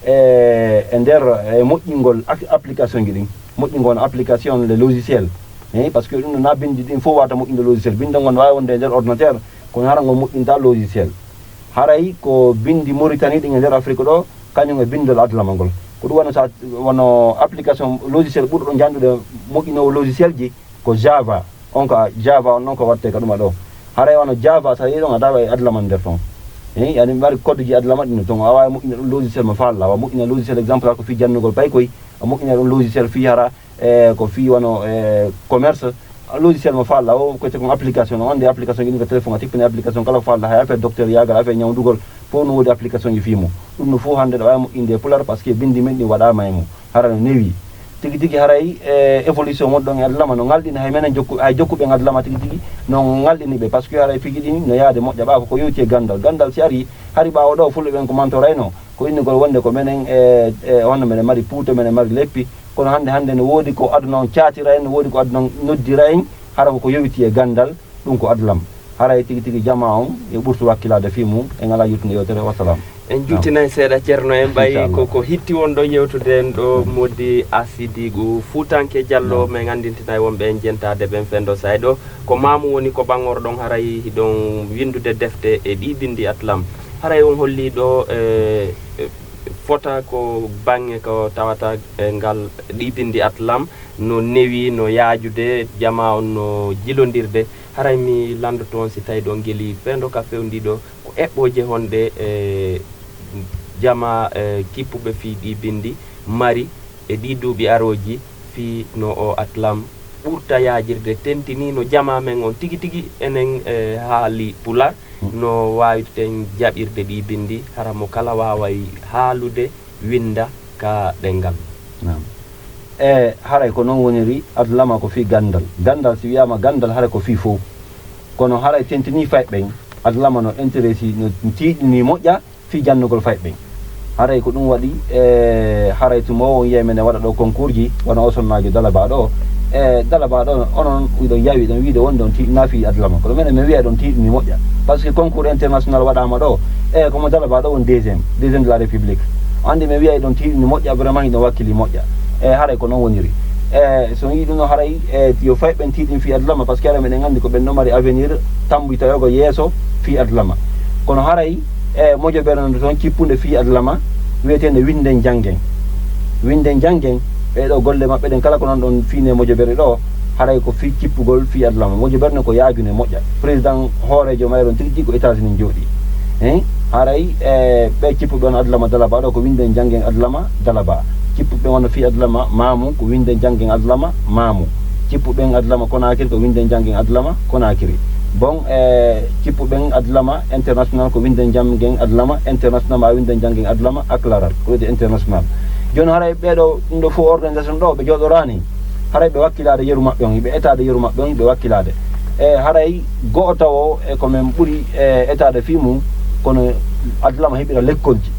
e, e nder, e moƴƴingol ak-, application ji ɗin. Moƴƴingol on application, le logiciel. Eyi, parce que ɗum ɗo na binndi ɗin fof wata moƴƴinde logiciel. Binndol ngol no waawi wonde e nder ordinateur, kono hara ngol moƴƴinta logiciel. Haray ko binndi Mauritanie ɗin e nder Afrique ɗo, kañum e binndol Adlama ngol. Ko ɗum wano sa, wano application logiciel ɓurɗo janɗude moƴƴinoowo logiciel ji, ko Java. On ko a-, Java on ɗon ko watte ka ɗuma ɗo. Haray wano Java, sa yehi ɗon, a tawa e Adlama nder ton. Eh, yani mari code ji Adlama ɗin ton. A wawa moƴƴina ɗum logiciel mo falla. A wawa moƴƴina logiciel, exemple, ko fi jannugol paykoy. A moƴƴina ɗum logiciel fi hara, eh, ko fi wano, eh, commerce. A logiciel mo falla, o ko te kon application, on andi application ji ɗin ko téléphone, a tippini application kala ko falla, hay affaire docteur yagal, affaire ñawdugol, fof no wodi application ji fi mo. Ɗum no fof hannde ɗo wawi moƴƴinde e Pular, parce que bindi men ɗin waɗama e mo. Hara no newi. Tigi tigi haray, e, évolution wonɗon e Adlama no ngalɗini hay menen jokku-, hay jokkuɓe en Adlama tigi tigi no ngalɗini ɓe, parce que haray fiji ɗin no yaade moƴƴa ɓa ko, ko yewti e gandal. Gandal si ari, hari ɓawo ɗo fulɓe ɓen ko mantorayno, ko innugol wonde ko menen, e, e, honno menen mari puuto, menen mari leppi, kono hannde, hannde no wodi ko aduna on caatira en, no wodi ko aduna on noddira en, hara ko, ko yewti e gandal. Ɗum ko adlam. Haray tigi tigi jamaa on e ɓurtu wakkilaade fii mum, en alaa yettude yewtere. Wasalaam. En juutinay seeɗa, Ceerno, en ɓay ko, ko hitti won ɗo yewtude en ɗo, Moodi Asidiigu Fuutanke Jallo, men anndintinay wonɓe en jentaade ɓen fenndo say ɗo. Ko maamu woni ko ɓaŋorɗon, haray hiɗon winndude defte e ɗii binndi adlam. Haray on holli ɗo, e, e, fota ko baŋŋe ko tawata e ngal ɗii binndi adlam no newi, no yaajude, jamaa on no jilondirde. Haray mi lanndoto on si tawi ɗon ngeli fenndo ka fewndiiɗo, ko eɓɓooje honɗe, e, jamaa, e, kippuɓe fii ɗii binndi mari e ɗii duuɓi arooji fii no o adlam ɓurta yaajirde, tentinii no jamaa men on tigi tigi enen, e, haali Pular, no waawirten jaɓirde ɗii binndi, hara mo kala waaway haalude, winnda ka ɗemngal. Naam. E, haray ko noon woniri, adlama ko fii ganndal. Ganndal, si wiyaama ganndal, haray ko fii fof. Kono haray tentinii fayɓe ɓen, adlama no intéressé, no tiiɗini moƴƴa fii janngugol fayɓe ɓen. Haray ko ɗum waɗi, e, haray tuma o on yiyay men e waɗa ɗo concours ji, wano o sonnaajo Dalaba ɗo. E, Dalaba ɗo, onon hiɗon yaawi ɗon wiide wonde on tiiɗinaa fii adlama. Kono minen mi wiya ɗon tiiɗini moƴƴa. Parce que concours international waɗaama ɗo, e, ko mo Dalaba ɗo woni deuxième, deuxième de la République. Anndi mi wiya hiɗon tiiɗini moƴƴa, vraiment hiɗon wakkili moƴƴa. E, haray ko noon woniri. E, so on yii ɗum ɗo haray, e, yo fayɓe ɓen tiiɗin fii adlama, parce que haray miɗen anndi ko ɓen ɗo mari avenir tammbitoyoogo yeeso fii adlama. Kono haray, e, mojobere no toon kippunde fii adlama, wiyeteende Winden Janngen. Winden Janngen, ɓee ɗo golle maɓɓe ɗen kala ko nan ɗon fii ne mojobere ɗo, haray ko fii kippugol fii adlama. Mojobere no ko yaajune moƴƴa. Président hooreejo mayron tigi tigi ko États-Unis jooɗii. Hein? Haray, e, ɓe kippuɓe on adlama Dalaba ɗo ko Winden Janngen adlama Dalaba. Kippuɓe on fii adlama Maamu ko Winden Janngen adlama Maamu. Kippuɓe en adlama Konakiri ko Winden Janngen adlama Konakiri. Bon, e, kippuɓe en adlama international ko Winden Janngen adlama international, ma Winden Janngen adlama Aklaral, ko wiyetee international. Jooni haray ɓee ɗo, ɗum ɗo fof organisation ɗo, ɓe jooɗoraani. Haray ɓe wakkilaade yeru maɓɓe on, ɓe etaade yeru maɓɓe on, ɓe wakkilaade. E haray go'o tawo e ko men ɓuri, e, etaade fii mum, kono adlama heɓira lekkolji.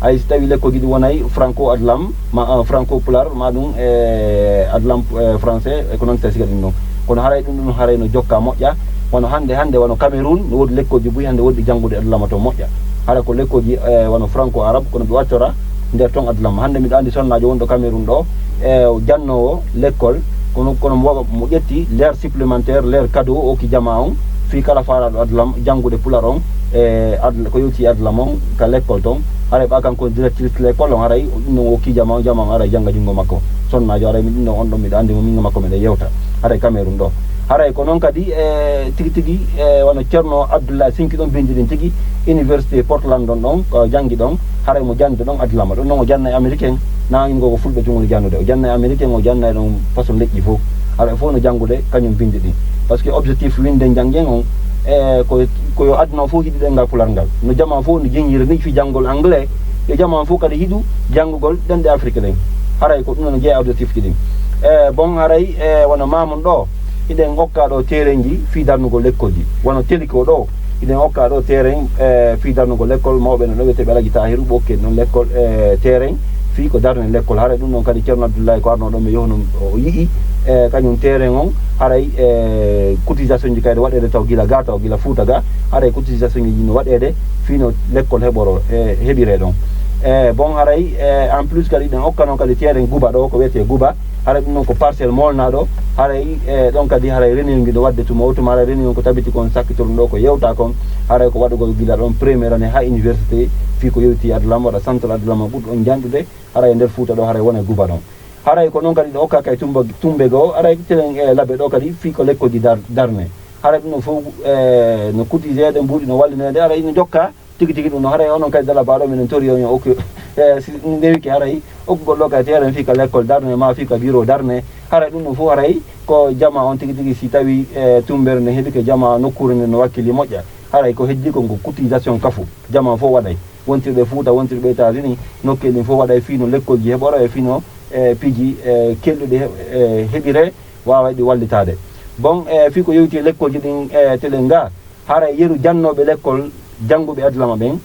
Hay si tawi lekkolji ɗi wonay franco adlam, ma, ah, franco pular, ma ɗum, e, adlam, e, français, e ko noon tawi siga ɗum ɗon. Kono haray ɗum ɗum haray no jokka moƴƴa. Wano hannde, hannde wano Cameroun, no woodi lekkolji buy hannde woodi janngude adlama to moƴƴa. Hara ko lekkolji, e, wano franco arabe, kono ɓe wattora nder ton adlama. Hannde miɗo anndi sonnaajo wonɗo Cameroun ɗo, e, jannoowo lekkol, kono, kono mo, mo ƴetti leer supplémentaire, leer cadeau o okki jamaa on, fii kala faalaaɗo adlam janngude pular on, e, adl-, ko yewti adlam on ka lekkol ton. Haray ɓa kanko directrice lekkol on, haray ɗum ɗon o okki jamaa on, jamaa on haray jannga junngo makko. Sonnaajo haray mi ɗum ɗon on ɗon miɗo anndi mo, min e makko miɗo yewta. Haray Cameroun ɗo. Haray ko noon kadi e tigi tigi e wano Ceerno Abdullahi Sinki ɗon binndi ɗin tigi, Université Portland ɗon ɗon, ko janngi ɗon, haray mo jannde ɗon Adlama. Ɗum noon o janna e Américain, na ingo ko fulɓe tun woni janndude. O janna e Américain, o janna e ɗon façon leƴƴi fof. Haray fof no janngude kañum binndi ɗin. Parce que objectif winnde njanngen on, e ko, ko yo aduna o fof hiɗi ɗemngal Pular ngal. No jamaa fof no jeññiri ni fii janngol anglais, yo jamaa fof kadi hiɗu janngugol ɗemɗe Afrique ɗen. Haray ko ɗum no jeeya objectif ji ɗin. E bon haray e wano Mamoun ɗo, hiɗen okka ɗo terrain ji fii darnugol lekkolji. Wano Teliko ɗo, hiɗen okka ɗo terrain e fii darnugol lekkol, mawɓe no ɗo wiyetee ɓe Alaji Tahiru, ɓe okki ɗon lekkol e terrain fii ko darne lekkol. Haray ɗum ɗon kadi Ceerno Abdullahi ko arno ɗon mi yohno o yi'i e kañum terrain on, haray e cotisation ji kadi waɗeede taw gila ga, taw gila Fuuta ga, haray cotisation ji no waɗeede fii no lekkol heɓoro e heɓiree ɗon. E bon haray e en plus kadi ɗen okka noon kadi terrain Guba ɗo, ko wiyetee Guba, haray ɗum noon ko parcelle molnaaɗo, haray e ɗon kadi haray renewal ngi ɗo waɗde tuma o tuma, haray renewal ko tabiti kon sakkitorɗum ɗo ko yewta kon, haray ko waɗugol gila ɗon première année haa université, fii ko yewti Adlama, waɗa centre Adlama ɓurɗo on janɗude, haray e nder Fuuta ɗo haray wona e Guba ɗon. Haray ko noon kadi ɗo okka kay tumba, tumbe goo, haray telen e labe ɗo kadi fii ko lekkolji dar-, darne. Haray ɗum ɗon fof e no cotiseede, mbuuɗi no wallineede, haray no jokka tigi tigi ɗum no. Haray onon kadi Dalabaɗo minen tori on yo okku, e si ndewiki haray okkugol ɗo kay terrain fii ka lekkol darne ma fii ka bureau darne. Haray ɗum ɗon fof haray ko jamaa on tigi tigi si tawi e tumbere nde heɓike jamaa nokkuure nde no wakkili moƴƴa. Haray ko heddi kon ko cotisation kafu jamaa fof waɗay. Wontirɓe Fuuta, wontirɓe États-Unis, nokkeeli ɗin fof waɗay fii no lekkolji heɓoro e fii no e piiji e kelɗuɗi he-, e heɓire waaway ɗi wallitaade. Bon e fii ko yowiti e lekkolji ɗin e telen ga, haray yeru jannooɓe lekkol, jannguɓe Adlama ɓen,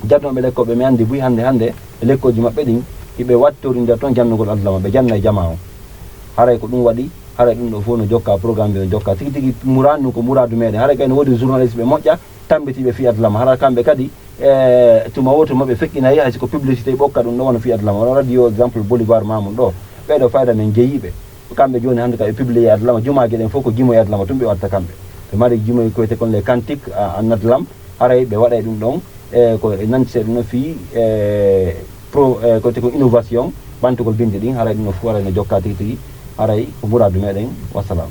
jannooɓe lekkol ɓe mi anndi buy hannde hannde e lekkolji maɓɓe ɗin, hiɓe wattorindira toon janndugol Adlama, ɓe janna e jamaa on. Haray ko ɗum waɗi, haray ɗum ɗo fof no jokka, programme ɓe no jokka. Tigi tigi muraadu ndun ko muraadu meɗen. Haray kay no woodi journaliste ɓe moƴƴa, tammbitiiɓe fii Adlama. Haray kamɓe kadi, e, tuma wooto maɓɓe feƴƴinay, hay si ko publicité ɓe okka ɗum ɗo wano fii Adlama. Wano radio exemple Bolivar Mamoun ɗo. Ɓee ɗo fayda men jeyiiɓe. Kamɓe jooni hannde ka ɓe publié Adlama, jumaaji ɗen fof ko jimoye Adlama tun ɓe watta kamɓe. Ɓe mari jimoye ko wiyetee kon les cantiques, a, en Adlam, haray ɓe waɗay ɗum ɗon, e, ko e nanti seeɗa no fii, e, pro, e, ko wiyetee ko innovation, ɓantugol binndi ɗin, haray ɗum no fof haray no jokka tigi tigi, haray ko muraadu meɗen, wassalam.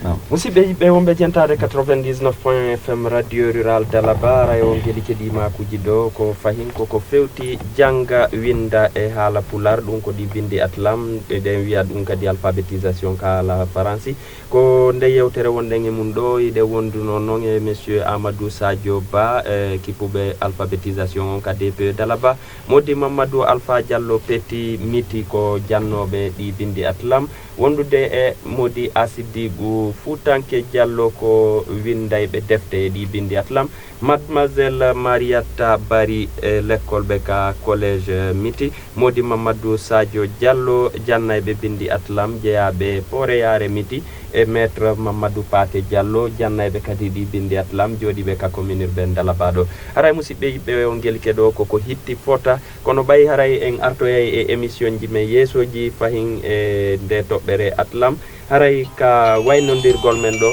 Naam. Musidɓe yiɗɓe wonɓe jentaade quatre-vingt-dix-neuf point F M Radio Rural Dalaba, haray on ngeli keɗii maakuuji ɗo, ko fahin ko ko fewti jannga, winnda e haala Pular, ɗum ko ɗi binndi Adlam, eɗen wiya ɗum kadi alphabétisation ka haala Faransi. Ko nde yewtere wonɗen e mum ɗo, hiɗen wonduno noon e Monsieur Amadou Sadio Ba, e kippuɓe alphabétisation on ka D P E Dalaba. Modi Mamadou Alpha Diallo Petit Miti ko jannooɓe ɗi binndi Adlam. Wondude e Modi Asidigu Fuutanke Diallo ko winndayɓe defte e ɗi binndi Adlam. Mademoiselle Mariatta Bari e lekkolɓe ka collège Miti. Modi Mamadou Sadio Diallo, jannayɓe binndi Adlam, jeyaaɓe Pooreyaare Miti, e Maître Mamadou Paate Diallo, jannayɓe kadi ɗi binndi Adlam, jooɗiiɓe ka commune urbaine Dalaba ɗo. Haray musidɓe yiɗɓe on ngeli keɗoo koko hitti fota, kono ɓay haray en artoyay e émission ji men yeesooji fahin e nde toɓɓere Adlam. Haray ka waynondirgol men ɗo.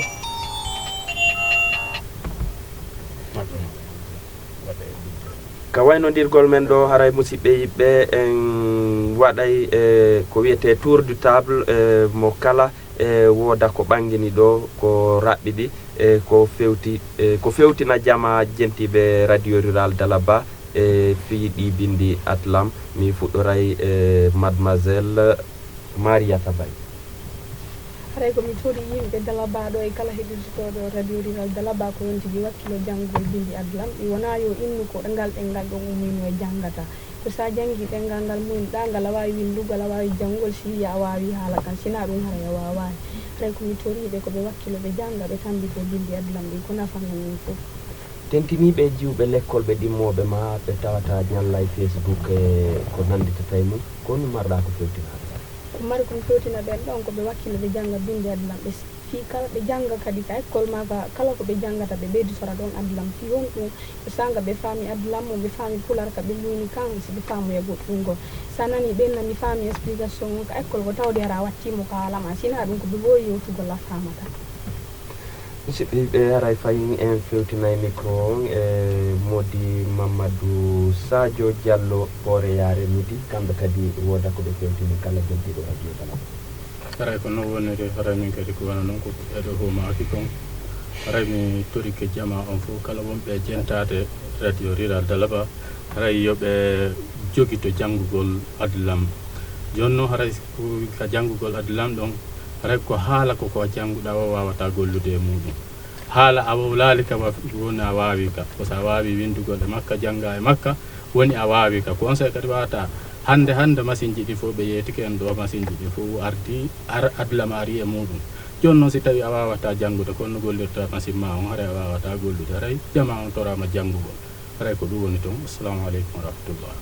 Ka waynondirgol men ɗo, haray musidɓe yiɗɓe, en waɗay, e, ko wiyetee tour de table, e, mo kala, e, wooda ko ɓangini ɗo, ko raɓɓiɗi, e, ko fewti, e, ko fewtina jamaa jentiiɓe Radio Rural Dalaba, e, fii ɗi binndi Adlam. Mi fuɗɗoray, e, Mademoiselle Mariata Bay. Haray ko mi tori yimɓe Dalaba ɗo e kala heɗitotooɗo Radio Rural Dalaba ko yonti ɗi wakkilo janngugol binndi Adlam. Ɗi wonaa yo innu ko ngal ɗemngal ɗon ummiino e janngata. Ko so a janngii ɗemngal ngal muuynuɗaa ngal, a waawi winndugol, a waawi janngugol, si wiyaa a waawi haala kan. Si naa ɗum, haray a waawaani. Haray ko mi tori ɓe ko ɓe wakkilo ɓe jannga, ɓe tammbitoo binndi Adlam ɗin, ko nafa men en fof. Tentiniiɓe e jiwɓe lekkol ɓe ɗimmooɓe ma ɓe tawata ñallay Facebook e ko nannditata e mum, ko honɗum marɗaa ko fewtinaade? Ko mari ko mi fewtina ɓen ɗon ko ɓe wakkilo ɓe jannga binndi Adlam ɓe s-, fii kala ɓe jannga kadi ka école ma ka kala ko ɓe janngata ɓe ɓeyditora ɗon Adlam fii honɗum ɓe saanga ɓe faami Adlam mo ɓe faami Pular ka ɓe muyni kan si ɓe faamoya goɗɗum goo. Si a nanii ɓen na mi faami explication on ka école ko tawde hara a wattii mo ka haala ma, si naa ɗum ko ɓe ɓooyi yewtugol a faamata. Musidɓe yiɗɓe, haray fayin en fewtinay micro on e Modi Mamadou Sadio Diallo, Pooreyaare Midi. Kamɓe kadi wooda ko ɓe fewtini kala joddiiɗo Radio Dalaba. Haray ko non woniri, haray min kadi ko wano non ko eɗo humaaki kon. Haray mi torike jama on fof, kala wonɓe e jentaade Radio Rural Dalaba, haray yo ɓe jogito janngugol adlam. Jooni non haray ko ka janngugol adlam ɗon, haray ko haala ko ko jannguɗaa o waawata gollude e muɗum. Haala a wowlaali ka wa-, woni a waawi ka. Ko so a waawi winndugol e makka, jannga e makka, woni a waawi ka. Ko on saa'i kadi wawata. Hannde, hannde masinji ɗi fof ɓe yeetike en ɗo, masinji ɗi fof ardi, ar-, adlama ari e muɗum. Jooni noon si tawi a wawata janngude, kono no gollirta masin ma on, haray a wawata gollude. Haray jama on torama janngugol. Haray ko ɗum woni toon. Assalamu aleykum wa rahmatullah.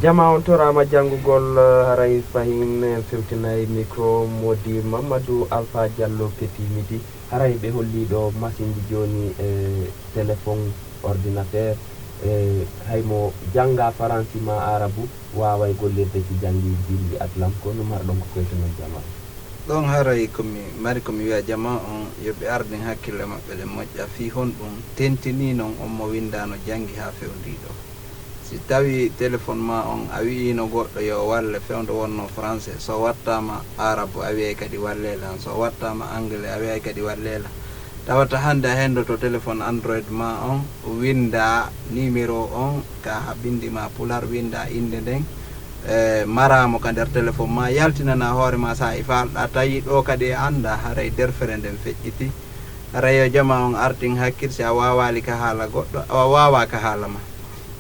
Jama on torama janngugol, haray fahin en fewtinay micro Modi Mamadou Alpha Diallo Petit Midi. Haray ɓe holli ɗo masinji jooni e téléphone, ordinateur, e hay mo jannga faransi ma arabu waaway gollirde si janngi bindi adlam, kono marɗon ko koytunon jama. Ɗon haray ko mi mari ko mi wi'a jama on, yo ɓe ardin hakkille maɓɓe ɗen moƴƴa fii honɗum tentini non on mo windaano janngi haa fewndii ɗo. Si tawii telefon maa on a wi'iino goɗɗo yo o walle fewndo wonnoo français, so o wattaama arabu a wi'ay kadi wallee lan, so o wattaama anglais a wi'ay kadi wallee lan. Tawata hannde a henndoto telefon Android maa on, winndaa nimero on ka bindi maa pular, winndaa innde nden, e, maraa mo ka nder telefon maa, yaltinanaa hoore maa saa'i faalɗaa, tawi ɗoo kadi e anndaa, haray derfere nden feƴƴiti. Haray yo jama on artin hakkil si a waawaali ka haala goɗɗo, a waawaa ka haala maa.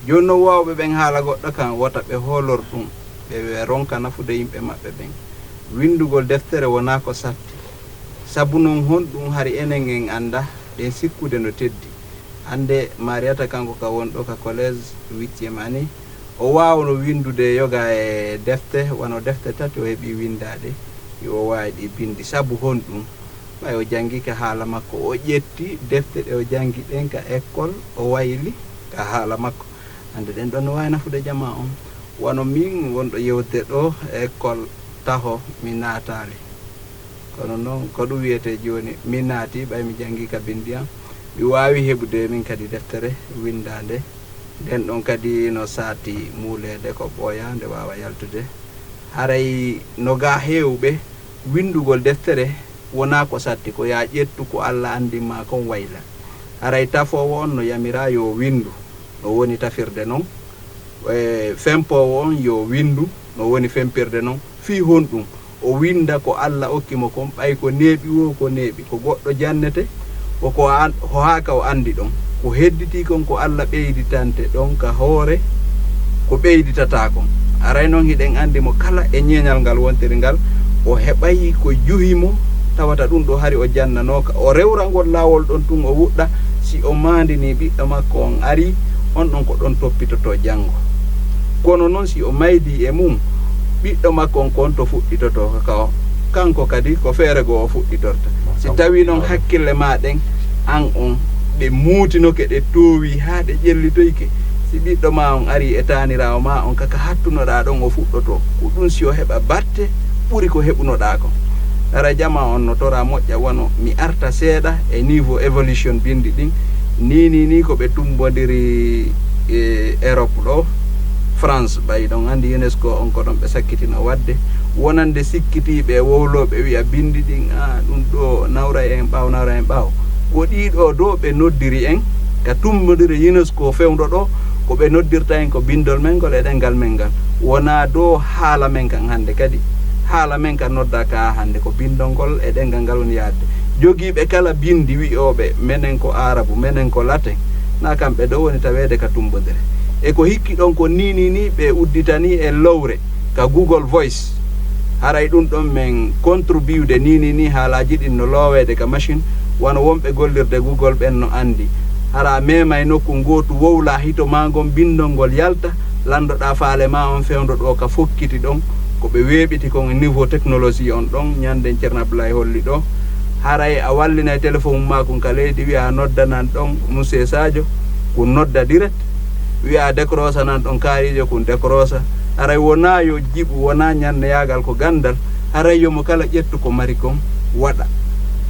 Jooni non waawɓe ɓen haala goɗɗo kan, wota ɓe hoolor ɗum, ɓe ronka nafude yimɓe maɓɓe ɓen. Winndugol deftere wonaa ko satti. Sabu non honɗum hari enen en anndaa ɗen sikkude no teddi? Hannde Mariata kanko ka wonɗo ka collège huitième année, o waawno winndude yoga e defte, wano defte tati o heɓi winndaade, yo o waawi ɗi binndi. Sabu honɗum? Ɓay o janngi ka haala makko, o ƴetti defte ɗe o janngi ɗen ka école, o wayli ka haala makko. Hannde ɗen ɗon no waawi nafude jama on. Wano min wonɗo yewtude ɗo, école taho mi naataali. Kono non, ko ɗum wiyetee jooni, mi naati, ɓay mi janngi ka binndi an, mi waawi heɓude min kadi deftere winndaande. Nden ɗon kadi no saati muuleede ko ɓooya nde waawa yaltude. Haray no ga heewɓe, winndugol deftere wonaa ko satti, ko yaa ƴettu ko Alla anndin maa kon wayla. Haray tafoowo on no yamiraa yo winndu, no woni tafirde non. E, fempoowo on yo winndu, no woni fempirde non. Fii honɗum? O winnda ko Alla okki mo kon, ɓay ko neeɓi woo ko neeɓi, ko goɗɗo jannete, ko ko an-, ko haa ka o anndi ɗon. Ko hedditii kon ko Alla ɓeyditante ɗon ka hoore, ko ɓeyditataa kon. Aray non hiɗen anndi mo kala e ñeeñal ngal wontiri ngal, o heɓay ko juhi mo, tawata ɗum ɗo hari o jannanooka. O rewra ngol laawol ɗon tun o wuɗɗa, si o maandinii ɓiɗɗo makko on arii, on ɗon ko ɗon toppitotoo janngo. Kono non si o maydii e mum, ɓiɗɗo makko on ko on to fuɗɗitotoo ka o, kanko kadi ko feere goo o fuɗɗitorta. Si tawii non hakkille maa ɗen, an on, ɗe muutinoke, ɗe toowii haa ɗe ƴellitoyke, si ɓiɗɗo maa on arii e taaniraawo maa on, ka ka hattunoɗaa ɗon o fuɗɗotoo, ko ɗum si o heɓa batte ɓuri ko heɓunoɗaa kon. Hara jama on no toraa moƴƴa wano mi arta seeɗa e niveau évolution binndi ɗin. Nii, nii, nii ko ɓe tumbondiri e Europe ɗo, France, ɓay ɗon anndi UNESCO on ko ɗon ɓe sakkitino waɗde. Wonande sikkitiiɓe e wowlooɓe wi'a binndi ɗin, a, ɗum ɗo nawra en ɓaawo, nawra en ɓaawo. Ko ɗii ɗoo doo ɓe noddiri en ka tumbondire UNESCO fewndo ɗo, ko ɓe noddirta en ko binndol men ngol e ɗenngal men ngal. Wonaa doo haala men kan hannde kadi. Haala men kan noddaa ka hannde ko binndol ngol e ɗenngal ngal woni yaadde. Jogiiɓe kala binndi wi'ooɓe menen ko Aarabu, menen ko Latin, na kamɓe doo woni taweede ka tumbondire. E ko hikki ɗon ko nii, nii, nii ɓe udditanii e lowre ka Google Voice. Haray ɗum ɗon men contribude nii, nii, nii haalaaji ɗin no looweede ka machine, wano wonɓe gollirde Google ɓen no anndi. Hara a meemay nokku ngootu wowlaa hito maa ngon binndol ngol yalta, lanndoɗaa faale maa on fewndo ɗo ka fokkiti ɗon, ko ɓe weeɓiti kon e niveau technologie on ɗon, ñannden Ceerno Abdoulaye holli ɗo. Haray a wallinay téléphone maa kun ka leydi, wi'a noddanan ɗon Monsieur Sadio, kun nodda direct. Wi'a décrochanan ɗon kaariijo, kun décrocha. Haray wonaa yo jiɓu, wonaa ñanneyaagal, ko ganndal. Haray yo mo kala ƴettu ko mari kon waɗa.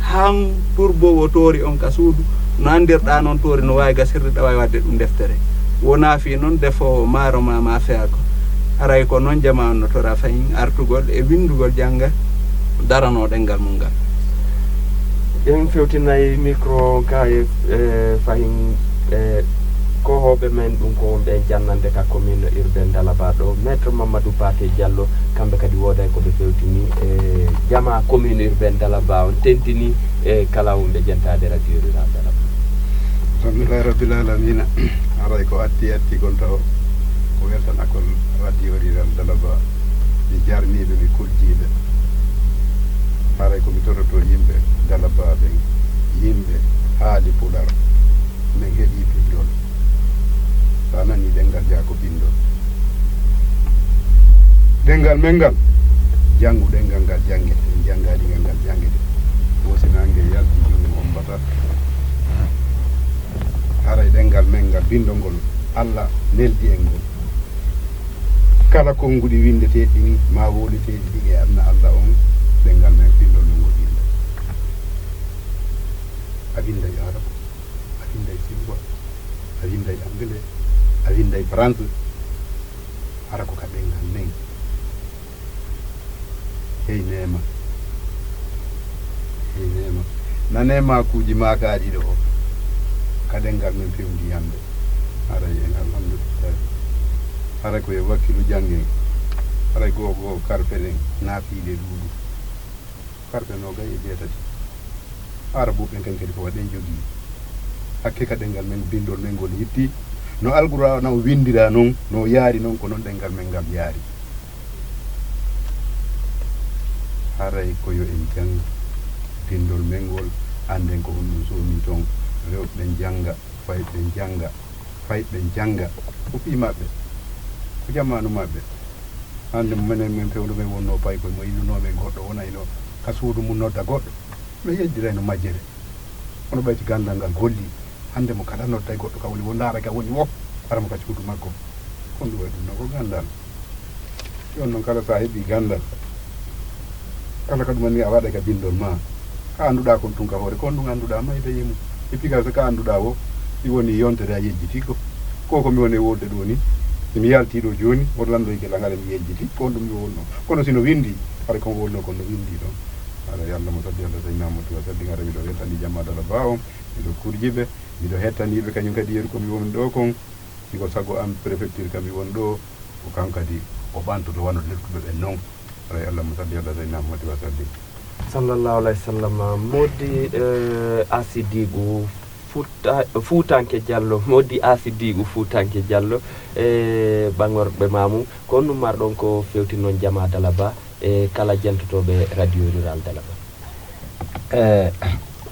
Han turbowo toori on ka suudu, no anndirɗaa non toori no waawi gasirde, ɗa waawi waɗde ɗum deftere. Wonaa fii non defoowo maaro maa, maa fe'a ko. Haray ko non jama on no toraa fahin artugol e winndugol jannga. daranoo ɗemngal mum ngal. En fewtinay micro ka e, e fahin, e, kohooɓe men, ɗum ko wonɓe e jannande ka commune urbaine Dalaba ɗo, Maître Mamadou Paté Diallo, kamɓe kadi wooday ko ɓe fewtini e jama commune urbaine Dalaba on, tentini e kala wonɓe jentaade Radio Rural Dalaba. Alhamdulillahi Rabbil Alamina. Haray ko atti atti gonta o, ko weltanakol Radio Rural Dalaba. Mi jarniiɓe, mi kuljiiɓe. Haray ko mi tottotoo yimɓe Dalaba ɓen, yimɓe haali Pular. Men heɓii bindol. So a nanii ɗemngal, jaa ko bindol. Ɗemngal men ngal, janngu ɗemngal ngal janngete, en janngaali ngal ngal janngete. Wo si naange yalti, jooni on mbaɗat. Haray ɗemngal men ngal, bindol ngol, Alla neldi en ngol. Kala konnguɗi winndeteeɗi ɗin, maa wowleteeɗi ɗin e aduna Alla on, ɗemngal men, bindol men ngol winnda. A winnday Aarabu, a winnday Sinngol, a winnday Angle, a winnday Faranse, hara ko ka ɗemngal men. Hey neema, hey neema, na neemaakuuji maakaaɗi ɗo, ka ɗemngal men fewndi yande. Haray en, alhamdulillahi. Haray ko yo wakkilu janngen. Haray goo goo karfe ɗen naafiiɗe ɗuuɗu. Karfe noogay e jeetati. Aarabuuɓe ɓen kan kadi ko waɗen jogii. Hakke ka ɗemngal men, bindol men ngol hitti. No Alqur'aana o winndira non, no yaari non, ko non ɗemngal men ngal yaari. Haray ko yo en janngu bindol men ngol, annden ko honɗum soomii ton. Rewɓe ɓen jannga, fayɓe ɓen jannga, fayɓe ɓen jannga. Ko fii maɓɓe, ko jamaanu maɓɓe. Hannde mo menen men fewndo men wonnoo paykoy, mo innunoo men goɗɗo wonayno ka suudu mum nodda goɗɗo, no yejjirayno majjere. Kono ɓayti ganndal ngal golli, hannde mo kala nodday goɗɗo ka woni wo ndaara ka woni wo, ara mo ka suudu makko. Ko ɗum waɗi ɗum no ko ganndal. Jooni noon kala so a heɓii ganndal, kala ka ɗum anni a waɗay ka binndol maa. Ka annduɗaa kon tun ka hoore, kon ɗum annduɗaa mayda e mum. E pigal so ka annduɗaa wo, si woni yontere a yejjiti ko. Ko ko mi woni e wolde ɗo ni, si mi yaltii ɗo jooni, woto lanndo e gila ngal mi yejjiti, ko on ɗum mi wonnoo. Kono si no winndi, haray ko wonnoo kon no winndi ɗon. Haray Allahumma salli ala sayyidina Muhammad wa sallim, haray miɗo weltanii jamaa Dalaba on, miɗo kurjiɓe, miɗo hettaniiɓe kañum kadi yeru ko mi woni ɗo kon. Sigo sago am préfecture ka mi woni ɗo, ko kan kadi o ɓantoto wano leltuɓe ɓen non. Haray Allahumma salli ala sayyidina Muhammad wa sallim. Sallallahu alayhi wa sallam. Moodi, eh, asidiigu Fuuta-, Fuutanke Jallo, moodi asidiigu Fuutanke Jallo, e ɓaŋorɓe maamu. Ko honɗum marɗon ko fewti non jamaa Dalaba e kala jentotooɓe Radio Rural Dalaba? E,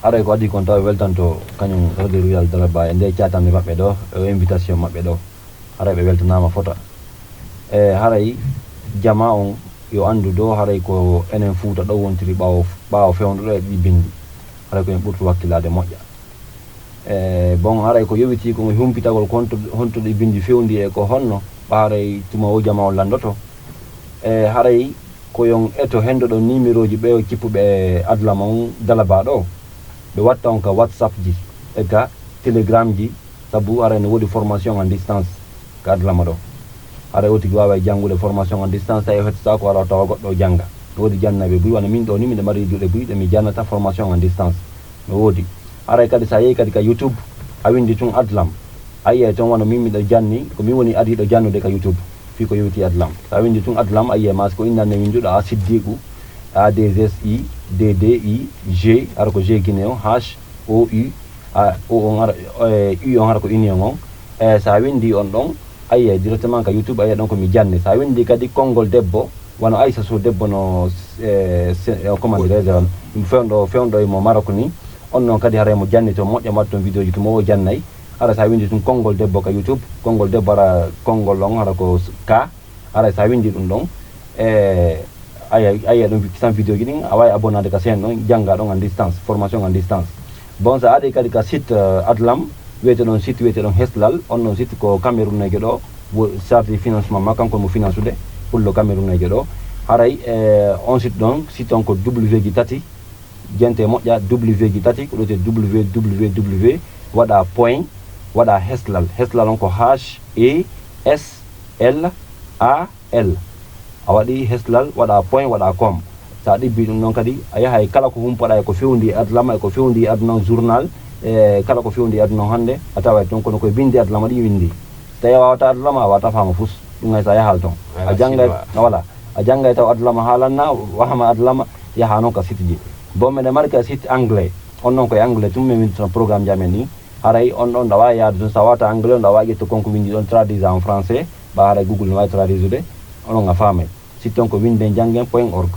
haray ko adii kon tawa weltanto kañum Radio Rural Dalaba e nde caatande maɓɓe ɗo, e invitation maɓɓe ɗo. Haray ɓe weltanaama fota. E, haray jamaa on yo anndu ɗo, haray ko enen Fuuta ɗo wontiri ɓaawo, ɓaawo fewndo ɗo e ɗi binndi. Haray ko en ɓurtu wakkilaade moƴƴa. E, bon, haray ko yowitii ko humpitagol ko honto, honto ɗi binndi fewndi e ko honno, ɓa haray tuma o jamaa on lanndoto. E, haray ko yon eto henndoɗon nimerooji ɓe cippuɓe e Adlam on Dalaba ɗo. Ɓe watta on ka WhatsApp ji, e ka Telegram ji, sabu haray no woodi formation en distance ka Adlam ɗo. Haray o tigi waaway janngude formation en distance, tawi o hettata ko ara o tawa goɗɗo o jannga. No woodi jannayɓe buy, wano min ɗo ni, miɗo mari juuɗe buy ɗe mi jannata formation en distance. No woodi. Haray kadi sa yehi kadi ka YouTube, a winndi tun Adlam. A yi'ay ton wano min miɗo janni, ko min woni adiiɗo jannude ka YouTube. Fii ko yowiti Adlam. Sa winndi tun Adlam, a yi'ay maa si ko innde an ne winnduɗaa, Siddiqu, A D S I D D I G, hara ko G Guinée on, H O U, a, O on hara, e, U on hara ko Union on. E, sa winndi on ɗon, a yi'ay directement ka YouTube, a yi'ay ɗon ko mi janni. Sa winndi kadi konngol debbo, wano Aissa Sow debbo no, e, se-, e, comment dirais-je, fewndo, fewndo e mo Maroc ni. On non kadi haray mo janni to moƴƴa, mo waɗi ton vidéo ji to mo o jannay. Hara sa winndi tun konngol debbo ka YouTube, konngol debbo hara konngol on hara ko s-, ka. Haray sa winndi ɗum ɗon, e, a yi'ay, a yi'ay ɗum kisan vidéo ji ɗin, a waawi abonnaade ka chaîne ɗon, jannga ɗon en distance, formation en distance. Bon, sa ari kadi ka site, eh, Adlam, wiyete ɗon site, wiyete ɗon Heslal, on ɗon site ko Cameroun nayge ɗo, wo-, chargé de financement ma, kanko mo financude, pullo Cameroun nayge ɗo. Haray, eh, on site ɗon, site on ko W ji tati, jente moƴƴa, W ji tati, ko ɗo te W W W, waɗa point, waɗa Heslal. Heslal on ko H E S L A L. A waɗi Heslal, waɗa point, waɗa com. So a ɗibbi ɗum ɗon kadi, a yahay kala ko humpaɗa e ko fewndi e adlama, e ko fewndi e aduna on, journal, e kala ko fewndi e aduna on hannde, a taway toon, kono koye binndi adlama ɗi winndi. So tawi a waawata adlama, a waawata faama fus, ɗum hay so a yahaali toon. A janngay, voilà, a janngay taw adlama haalanna, wahama adlama, yaha noon ka site ji. Bon, meɗen mari ka site anglais, on noon koye anglais tun min winndata programme ji amen ni. Haray on ɗon, ɗa waawi yaade toon, so a waawata anglais on, ɗa waawi ƴettu kon ko winndi ɗon, traduisa en français, ɓa haray Google no waawi traduisude, onon a faamay. Site on ko winden janngen point org.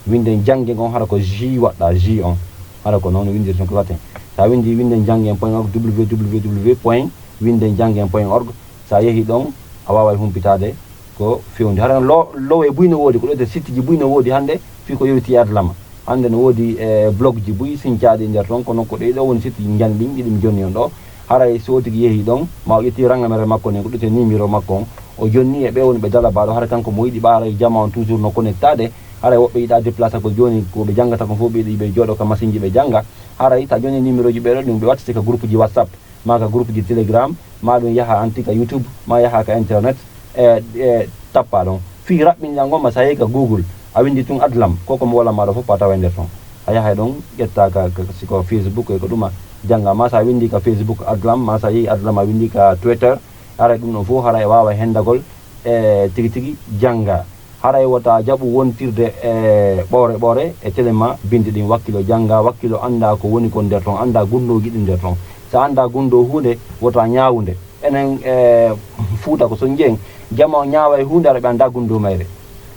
Winden janngen on, hara ko J waɗɗa, J on. Hara ko noon windirten ko latin. So a winndi winden janngen point org, W W W point winden janngen point org, so a yehii ɗon, a waaway humpitaade ko fewndi. Hara lo-, lowe buy no woodi, ko ɗo te site ji buy no woodi hannde, fii ko yowiti e adlama. Hannde no woodi, e, blog ji buy sincaaɗi e nder toon, kono ko ɗee ɗoo woni site ji njani ɗin, ɗi ɗum jonni on ɗoo. Haray so o tigi yehii ɗon, ma o ƴetti rangamere makko nden, ko ɗo te numéro makko on, o jonni e ɓee woni ɓe dalabaaɗo, hara kanko mo yiɗi ɓaaray jama on toujours no connectaade, haray woɓɓe yiɗaa déplacagol jooni, ko ɓe janngata kon fof ɓe yiɗi ɓe jooɗo ka masinji ɓe jannga. Haray so a jonni numéro ji ɓee ɗoo, ɗum ɓe wattete ka groupe ji WhatsApp, ma ka groupe ji Telegram, ma ɗum yaha anti ka YouTube, ma yaha ka internet, e, e, tappa ɗon. Fii raɓɓinɗan ngon ma, so a yehii ka Google, a winndi tun adlam, ko ko mi wala ma ɗoo fof, a taway nder ton. A yahay ɗon, ƴetta ka, ka, si ko Facebook e ko ɗuma, jannga. Ma so a winndi ka Facebook adlam, ma so a yehii adlam, a winndi ka Twitter, haray ɗum ɗon fof, haray waawa hendagol, e, tigi tigi jannga. Haray wota jaɓu wontirde e ɓoore ɓoore e télé ma binndi ɗin, wakkilo jannga, wakkilo annda ko woni kon nder ton, annda gunndooji ɗin nder ton. So a annda gunndoo huunde, wota ñaawu nde. Enen, e, Fuuta ko so njiyen, jama o ñaawa e huunde, hara ɓe annda gunndoo mayre.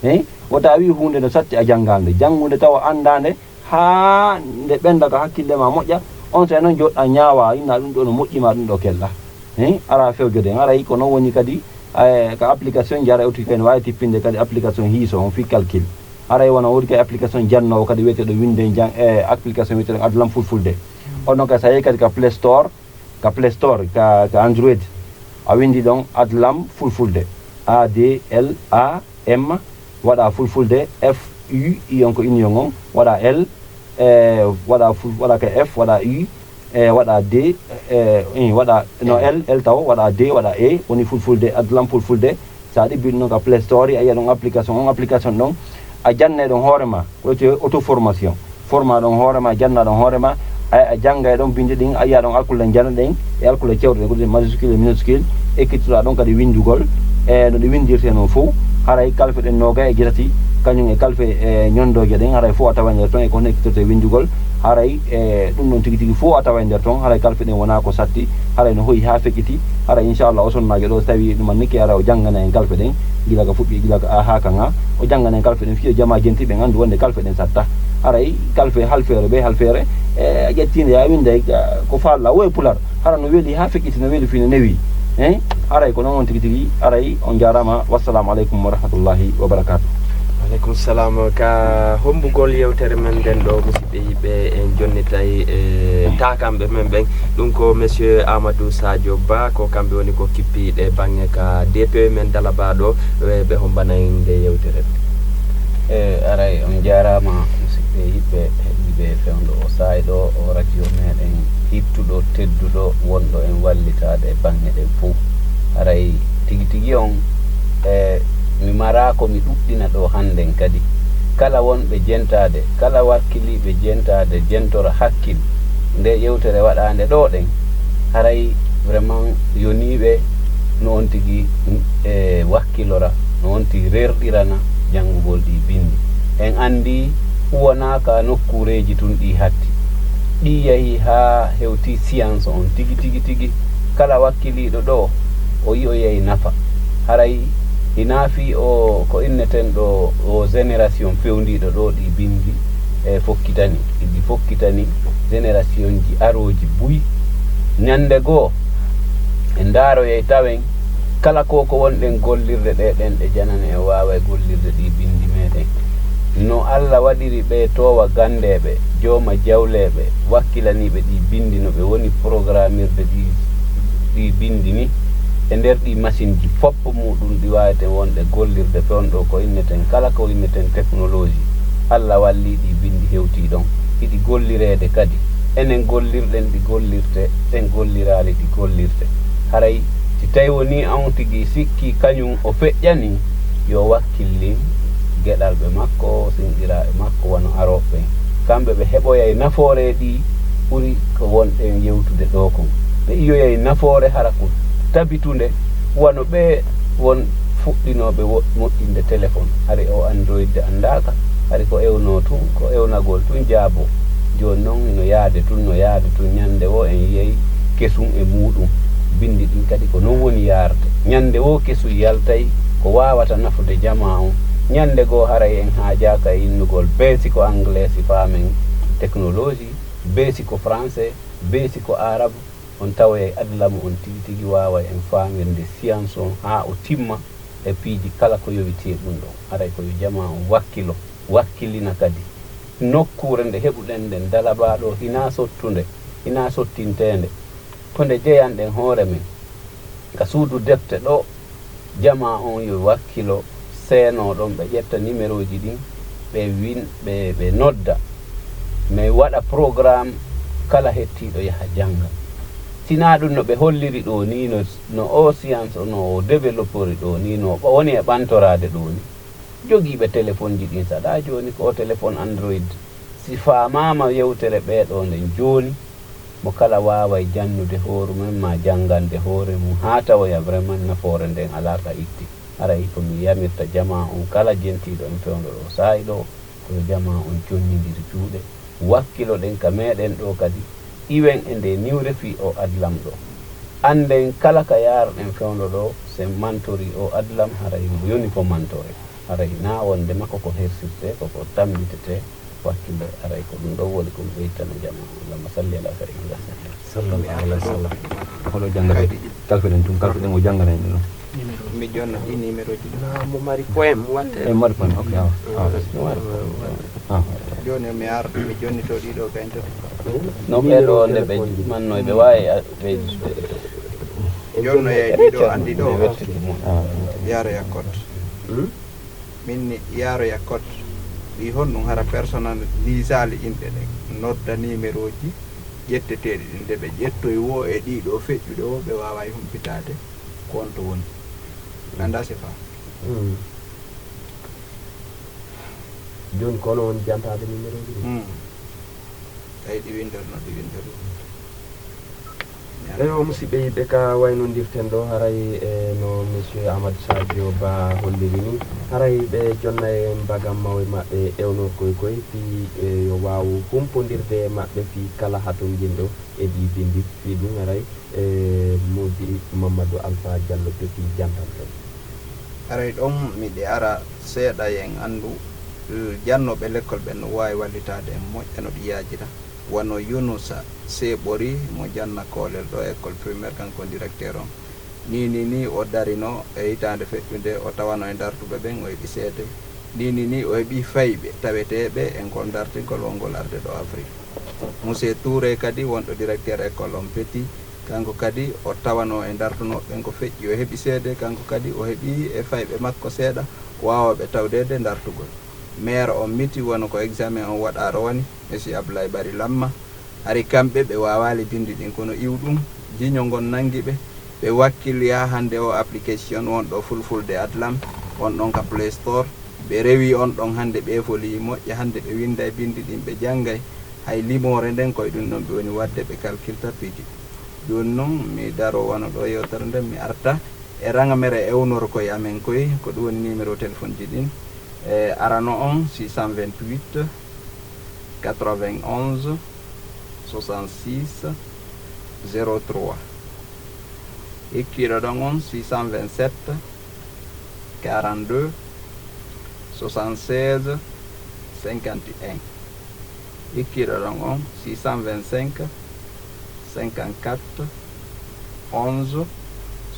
Hein? Wota a wi'i huunde no satti a janngaa nde. Janngu nde tawa anndaa nde, haa nde ɓennda ka hakkille ma moƴƴa, on saa'i noon njooɗɗaa ñaawaa, inna ɗum ɗoo no moƴƴi ma ɗum ɗoo kelɗaa. Hein? Ara fewjode en. Haray ko noon woni kadi, e, ka application ji, haray o tigi kay no waawi tippinde kadi application hiiso on fii calcul. Haray wona woodi kadi application jannoowo kadi wiyeteeɗo winden jan-, e, application wiyeteeɗo Adlam Fulfulde. On noon kadi so a yehii kadi ka Play Store, ka Play Store, ka, ka Android, a winndi ɗon Adlam Fulfulde, A D L A M, waɗa Fulfulde, F U, I on ko union on, waɗa L, e, waɗa ful-, waɗa ka F, waɗa U, e, waɗa D, e, i, waɗa, no, L, L taw, waɗa D, waɗa E, woni Fulfulde, Adlam Fulfulde. So a ɗibbi ɗum ɗon ka Play Store, a yiya ɗon application, on application ɗon, a jannay ɗon hoore ma, ko wiyetee auto formation. Forma ɗon hoore ma, janna ɗon hoore ma, ay, a janngay ɗon binndi ɗin, a yiya ɗon alkule njana ɗen, e alkule cewɗe ɗen, ko ɗe majuscule e minuscule, ekkitoɗaa ɗon kadi winndugol, e no ɗe winndirtee noon fof, haray kalfe ɗen noogay e jeetati, kañum e kalfe, e, ñonndooje ɗen, haray fof a taway nder ton, e ko hono ekkitortee winndugol, haray, e, ɗum ɗon tigi tigi fof a taway nder ton, haray kalfe ɗen wonaa ko satti, haray no hoyi haa feƴƴiti, haray inchallah o sonnaajo ɗo, so tawi ɗum annike, haray o janngana en kalfe ɗen, gila ka fuɗɗi, gila ka, haa ka ŋa, o janngana en kalfe ɗen, fii yo jamaa jenti ɓen anndu wonde kalfe ɗen satta. Haray kalfe halfeere be halfeere, e, a ƴettiinde, a winnday, a, ko faalɗaa, wo e Pular. Hara no weli haa feƴƴiti, no weli fii no newi. Hein? Haray ko noon on tigi tigi, haray on njaaraama. Wassalamu aleykum wa rahmatullahi wa barakaatu. Aleykum salam. Ka hommbugol yewtere men nden ɗo, musidɓe yiɓɓe, en jonnitay e taakamɓe men ɓen. Ɗum ko Monsieur Amadou Sadio Ba, ko kamɓe woni ko kippiiɗe baŋŋe ka D P men dalabaaɗo, ɓe, ɓe hommbanay nde yewtere. E, aray, on njaaraama, musidɓe yiɓɓe heɗiiɓe fewndo o saa'i ɗo, o radio meɗen hittuɗo, tedduɗo, wonɗo en wallitaade e baŋŋe ɗen fof. Aray, tigi tigi on, e, mi maraa ko mi ɗuɗɗina ɗo hannden kadi. Kala wonɓe jentaade, kala wakkiliiɓe jentaade, jentora hakkil nde yewtere waɗaande ɗo ɗen, haray vraiment yoniiɓe no on tigi, e, wakkilora, no on tigi rerɗirana janngugol ɗi binndi. En anndi huwanaaka nokkuureeji tun ɗi hatti. Ɗi yahi haa hewti science on tigi, tigi, tigi. Kala wakkiliiɗo ɗo, o yi'oyay nafa. Haray hinaa fii o, ko inneten ɗo, o génération fewndiiɗo ɗo ɗi binndi, e, fokkitani, ɗi fokkitani générationji arooji buy. Ñannde goo, en ndaaroyay tawen kala ko, ko wonɗen gollirde ɗe ɗen ɗe janane en waaway gollirde ɗi binndi meɗen. No Alla waɗiri ɓe toowa ganndeeɓe, jooma jawleeɓe, wakkilaniiɓe ɗi binndi no ɓe woni programmirde ɗi, ɗi binndi ni, e nder ɗi masinji fof muɗum ɗi waaweten wonde gollirde fewndo ko inneten kala ko inneten technologie. Alla walli ɗi binndi hewtii ɗon. Hiɗi gollireede kadi. Enen gollirɗen ɗi gollirte, ɓen golliraali ɗi gollirte. Haray si tawi wonii on tigi sikki kañum o feƴƴanii, yo wakkillin geɗalɓe makko, sinɗiraaɓe makko, Kamɓe ɓe heɓoyay nafoore ɗi ɓuri ko wonɗen yewtude ɗoo kon. Ɓe iyoyay nafoore hara ko tabitunde, wano ɓee won fuɗɗinooɓe wo-, moƴƴinde telefon. Hari o Android anndaaka, hari ko ewnoo tun, ko ewnagol tun jaaboo. Jooni non hino yaade tun, no yaade tun, ñannde woo en yiyay kesun e muuɗum. Binndi ɗin kadi ko non woni yaarde. Ñannde woo kesun yaltay ko waawata nafude jamaa on. Ñannde goo haray en haajaaka e innugol bee si ko anglais si faamen technologie, bee si ko français, bee si ko arabe, on tawoyay adlamu on tigi tigi waaway en faamirde science on haa o timma e piiji kala ko yowiti e ɗum ɗon. Haray ko yo jamaa on wakkilo, wakkilina kadi. Nokkuure nde heɓuɗen nden, Dalaba ɗoo, hinaa sottunde, hinaa sottinteende. Ko nde jeyanɗen hoore men ka suudu defte ɗoo, jamaa on yo wakkilo seenoo ɗon, ɓe ƴetta nimerooji ɗin, ɓe win-, ɓe, ɓe nodda. Mais waɗa programme, kala hettiiɗo yaha jannga. Sinaa ɗum no ɓe holliri ɗoo nii, no, no o science o, no o développori ɗoo nii, no o woni e ɓantoraade ɗoo nii. Jogiiɓe telefonji ɗin saɗa jooni ko o telefon Android. Si faamaama yewtere ɓee ɗoo nden jooni, mo kala waaway jannude hoore mum maa janngande hoore mum haa tawoya vraiment nafoore nden alaa ka itti. Haray ko mi yamirta jamaa on kala jentiiɗo en fewndo ɗoo saa'i ɗoo, ko yo jamaa on conñindir juuɗe, wakkiloɗen ka meɗen ɗoo kadi, iwen e nde niwre fii o adlam ɗoo. Annden kala ka yaaroɗen fewndo ɗoo, si en mantorii o adlam, haray mo yoni ko mantore. Haray naa wonde makko ko hersirtee, ko ko tambitetee, wakkilo, haray ko ɗum ɗoo woni ko mi ɓeytana jamaa on. Allahumma salli ala sayyidina Muhammad. Sallallahu alaihi wasallam. Holo janngatee? Kalfiɗen tun, kalfiɗen o jannganay ɗum. Mi jonna ɗi numéro ji. Na mo mari poème watte. E mari poème, ok, awa. Awa. Awa. Jooni mi ar, mi jonnito ɗiɗo kañ tati. No ɓee ɗoo nde ɓe mannoy, ɓe waawi a-, ɓe, ɓe jonnoye ɗiɗo anndi ɗoo. Ɓe wettike mum. Awa. Yaaro yakkot. Hmm? Min ni yaaro yakkot. Wi honɗum hara personnalisaali inɗe ɗen. Nodda numéro ji ƴetteteeɗi ɗin, nde ɓe ƴettoy woo e ɗiɗo feƴƴuɗe woo, ɓe waaway humpitaade ko honto woni. Anndaa si faa. Hmm. Jooni ko onon woni jantaade numéro ji ɗin? Hmm. Tawi ɗi winndor no ɗi winndori. Eyo, musidɓe yiɗɓe, ka waynondirten ɗoo, haray e no monsieur Amadou Sadio Ba holliri ni, haray ɓe jonna e mbagam mawe maɓɓe ewnorkoy koy fii, e, yo waawu humpondirde e maɓɓe fii kala hatonjinɗo e ɗii binndi. Fii ɗum haray e Moodi Mamadou Alpha Diallo Petit jantanten. Haray ɗon miɗi ara seeɗa, en anndu, eh, jannooɓe lekkol ɓen no waawi wallitaade en moƴƴa no ɗi yaajira. Wano Yunusa Seeɓori mo janna Koolel ɗoo école primaire, kanko directeur on. Nii, nii, nii o darino e hitaande feƴƴunde, o tawano e dartuɓe ɓen, o heɓi seede. Nii, nii, nii o heɓi fayɓe taweteeɓe e ngol dartingol wongol arde ɗo Afrik. Monsieur Touré kadi, wonɗo directeur école on Petit, kanko kadi o tawano e dartunooɓe ɓen ko feƴƴi, o heɓi seede, kanko kadi o heɓi e fayɓe makko seeɗa waawooɓe tawdeede dartugol. Maire on miti wano ko examen on waɗaa rowani, Monsieur Abdoulaye Barry Lamma. Hari kamɓe ɓe waawaali binndi ɗin, kono iwɗum jiño ngon nanngi ɓe, ɓe wakkili haa hannde o application wonɗo fulfulde Adlam, on ɗon ka Play Store. Ɓe rewi on ɗon hannde, ɓe foli moƴƴa hannde, ɓe winnday binndi ɗin, ɓe janngay. Hay limoore nden, koye ɗum ɗon ɓe woni waɗde, ɓe kalkilta piiji. Jooni non, mi daro wano ɗo yewtere nden, mi arta e raŋa mere ewnorkoy amen koy, ko ɗum woni numéro téléphone ji ɗin. E arano on, six cent vingt-huit, quatre-vingt-onze, soixante-six, zéro trois. Hikkiiɗo ɗon on, six cent vingt-sept, quarante-deux, soixante-seize, cinquante et un. Hikkiiɗo ɗon on, six cent vingt-cinq, cinquante-quatre, onze,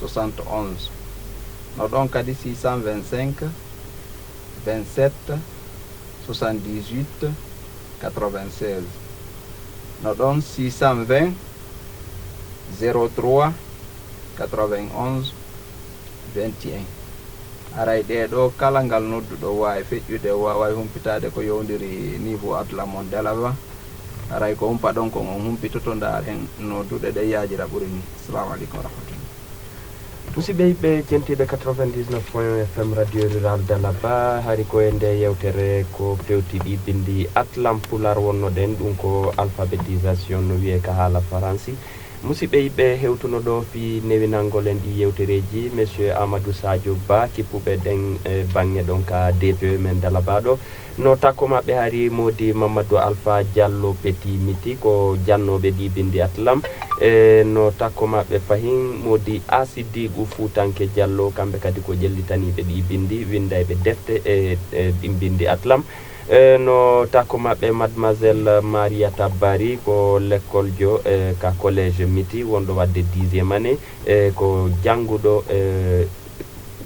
soixante-onze. No ɗon kadi six cent vingt-cinq, vingt-sept, soixante-dix-huit, quatre-vingt-seize. No ɗon six cent vingt, zéro trois, quatre-vingt-onze, vingt et un. Haray ɗee ɗoo, kala ngal nodduɗo waawi feƴƴude, o waaway humpitaade ko yowndiri niveau Adlam on Dalaba. Haray ko humpaɗon kon, on humpitoto, ndaaren no duɗe ɗe yaajira ɓuri ni. Assalamu aleykum wa rahmatullah. Musidɓe yiɗɓe jentiiɓe quatre-vingt-dix-neuf point un F M Radio Rural Dalaba, hari ko e nde yewtere ko fewti ɗi bindi Atlam Pular wonnoɗen, ɗum ko alphabétisation no wiyee ka haala faransi. Musidɓe yiɗɓe hewtuno ɗo fii newinangol en ɗi yewtereeji, Monsieur Amadou Sadio Ba, kippuɓe ɗen e baŋŋe ɗon ka D P E men Dalaba ɗo. No takko maɓɓe hari moodi Mamadou Alpha Diallo Petit Miti ko jannooɓe ɗi bindi Atlam. E no takko maɓɓe fahin moodi A Siddiqu Fuutanke Diallo, kamɓe kadi ko ƴellitaniiɓe ɗi bindi, winndayɓe defte e, e ɗin bindi Atlam. E no takko maɓɓe Mademoiselle Mariata Bari ko lekkoljo e ka collège Miti wonɗo waɗde dixième année e ko jannguɗo e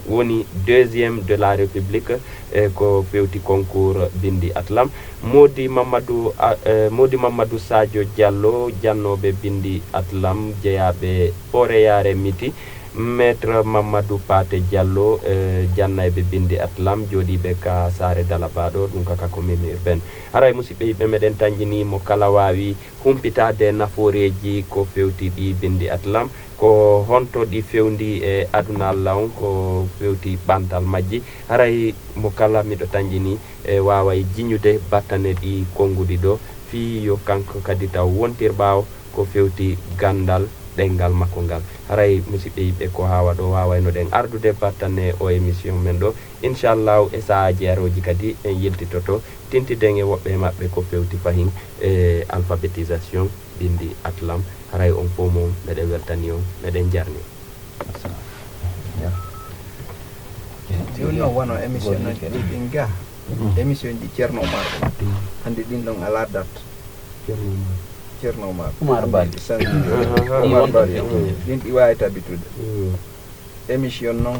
woni deuxième de la République e ko fewti concours bindi Atlam. Moodi Mamadou, a- e, Moodi Mamadou Sadio Diallo, jannooɓe bindi Atlam jeyaaɓe Horeyaare Miti. Maître Mamadou Paté Diallo, e, jannayɓe bindi Atlam jooɗiiɓe ka saare Dalaba ɗo, ɗum ka, ka commune urbaine. Haray musidɓe yiɗɓe meɗen tanƴini mo kala waawi humpitaade nafooreeji ko fewti ɗi bindi Atlam, ko honto ɗi fewndi e aduna Allah on, ko fewti ɓantal majji. Haray mo kala miɗo tanƴini e waaway jiñude battane ɗi konnguɗi ɗo, fii yo kanko kadi taw wontir ɓaawo ko fewti ganndal ɗenngal makko ngal. Haray musidɓe yiɗɓe ko haa waɗo waawayno ɗen ardude battane o émission men ɗo. Inchallahu e sahaaji arooji kadi en yiltitoto tintiden e woɓɓe e maɓɓe ko fewti fahin e alphabétisation bindi Atlam. Haray on fof mo meɗen weltani on, meɗen jarni. Ɗum noon wano émission aji ɗin ga émission ji Ceerno Omar, hannde ɗin ɗon alaa date. Ceerno Omar. Umar Bari. Umar Bari. Ɗin ɗi waawi tabitude. Émission noon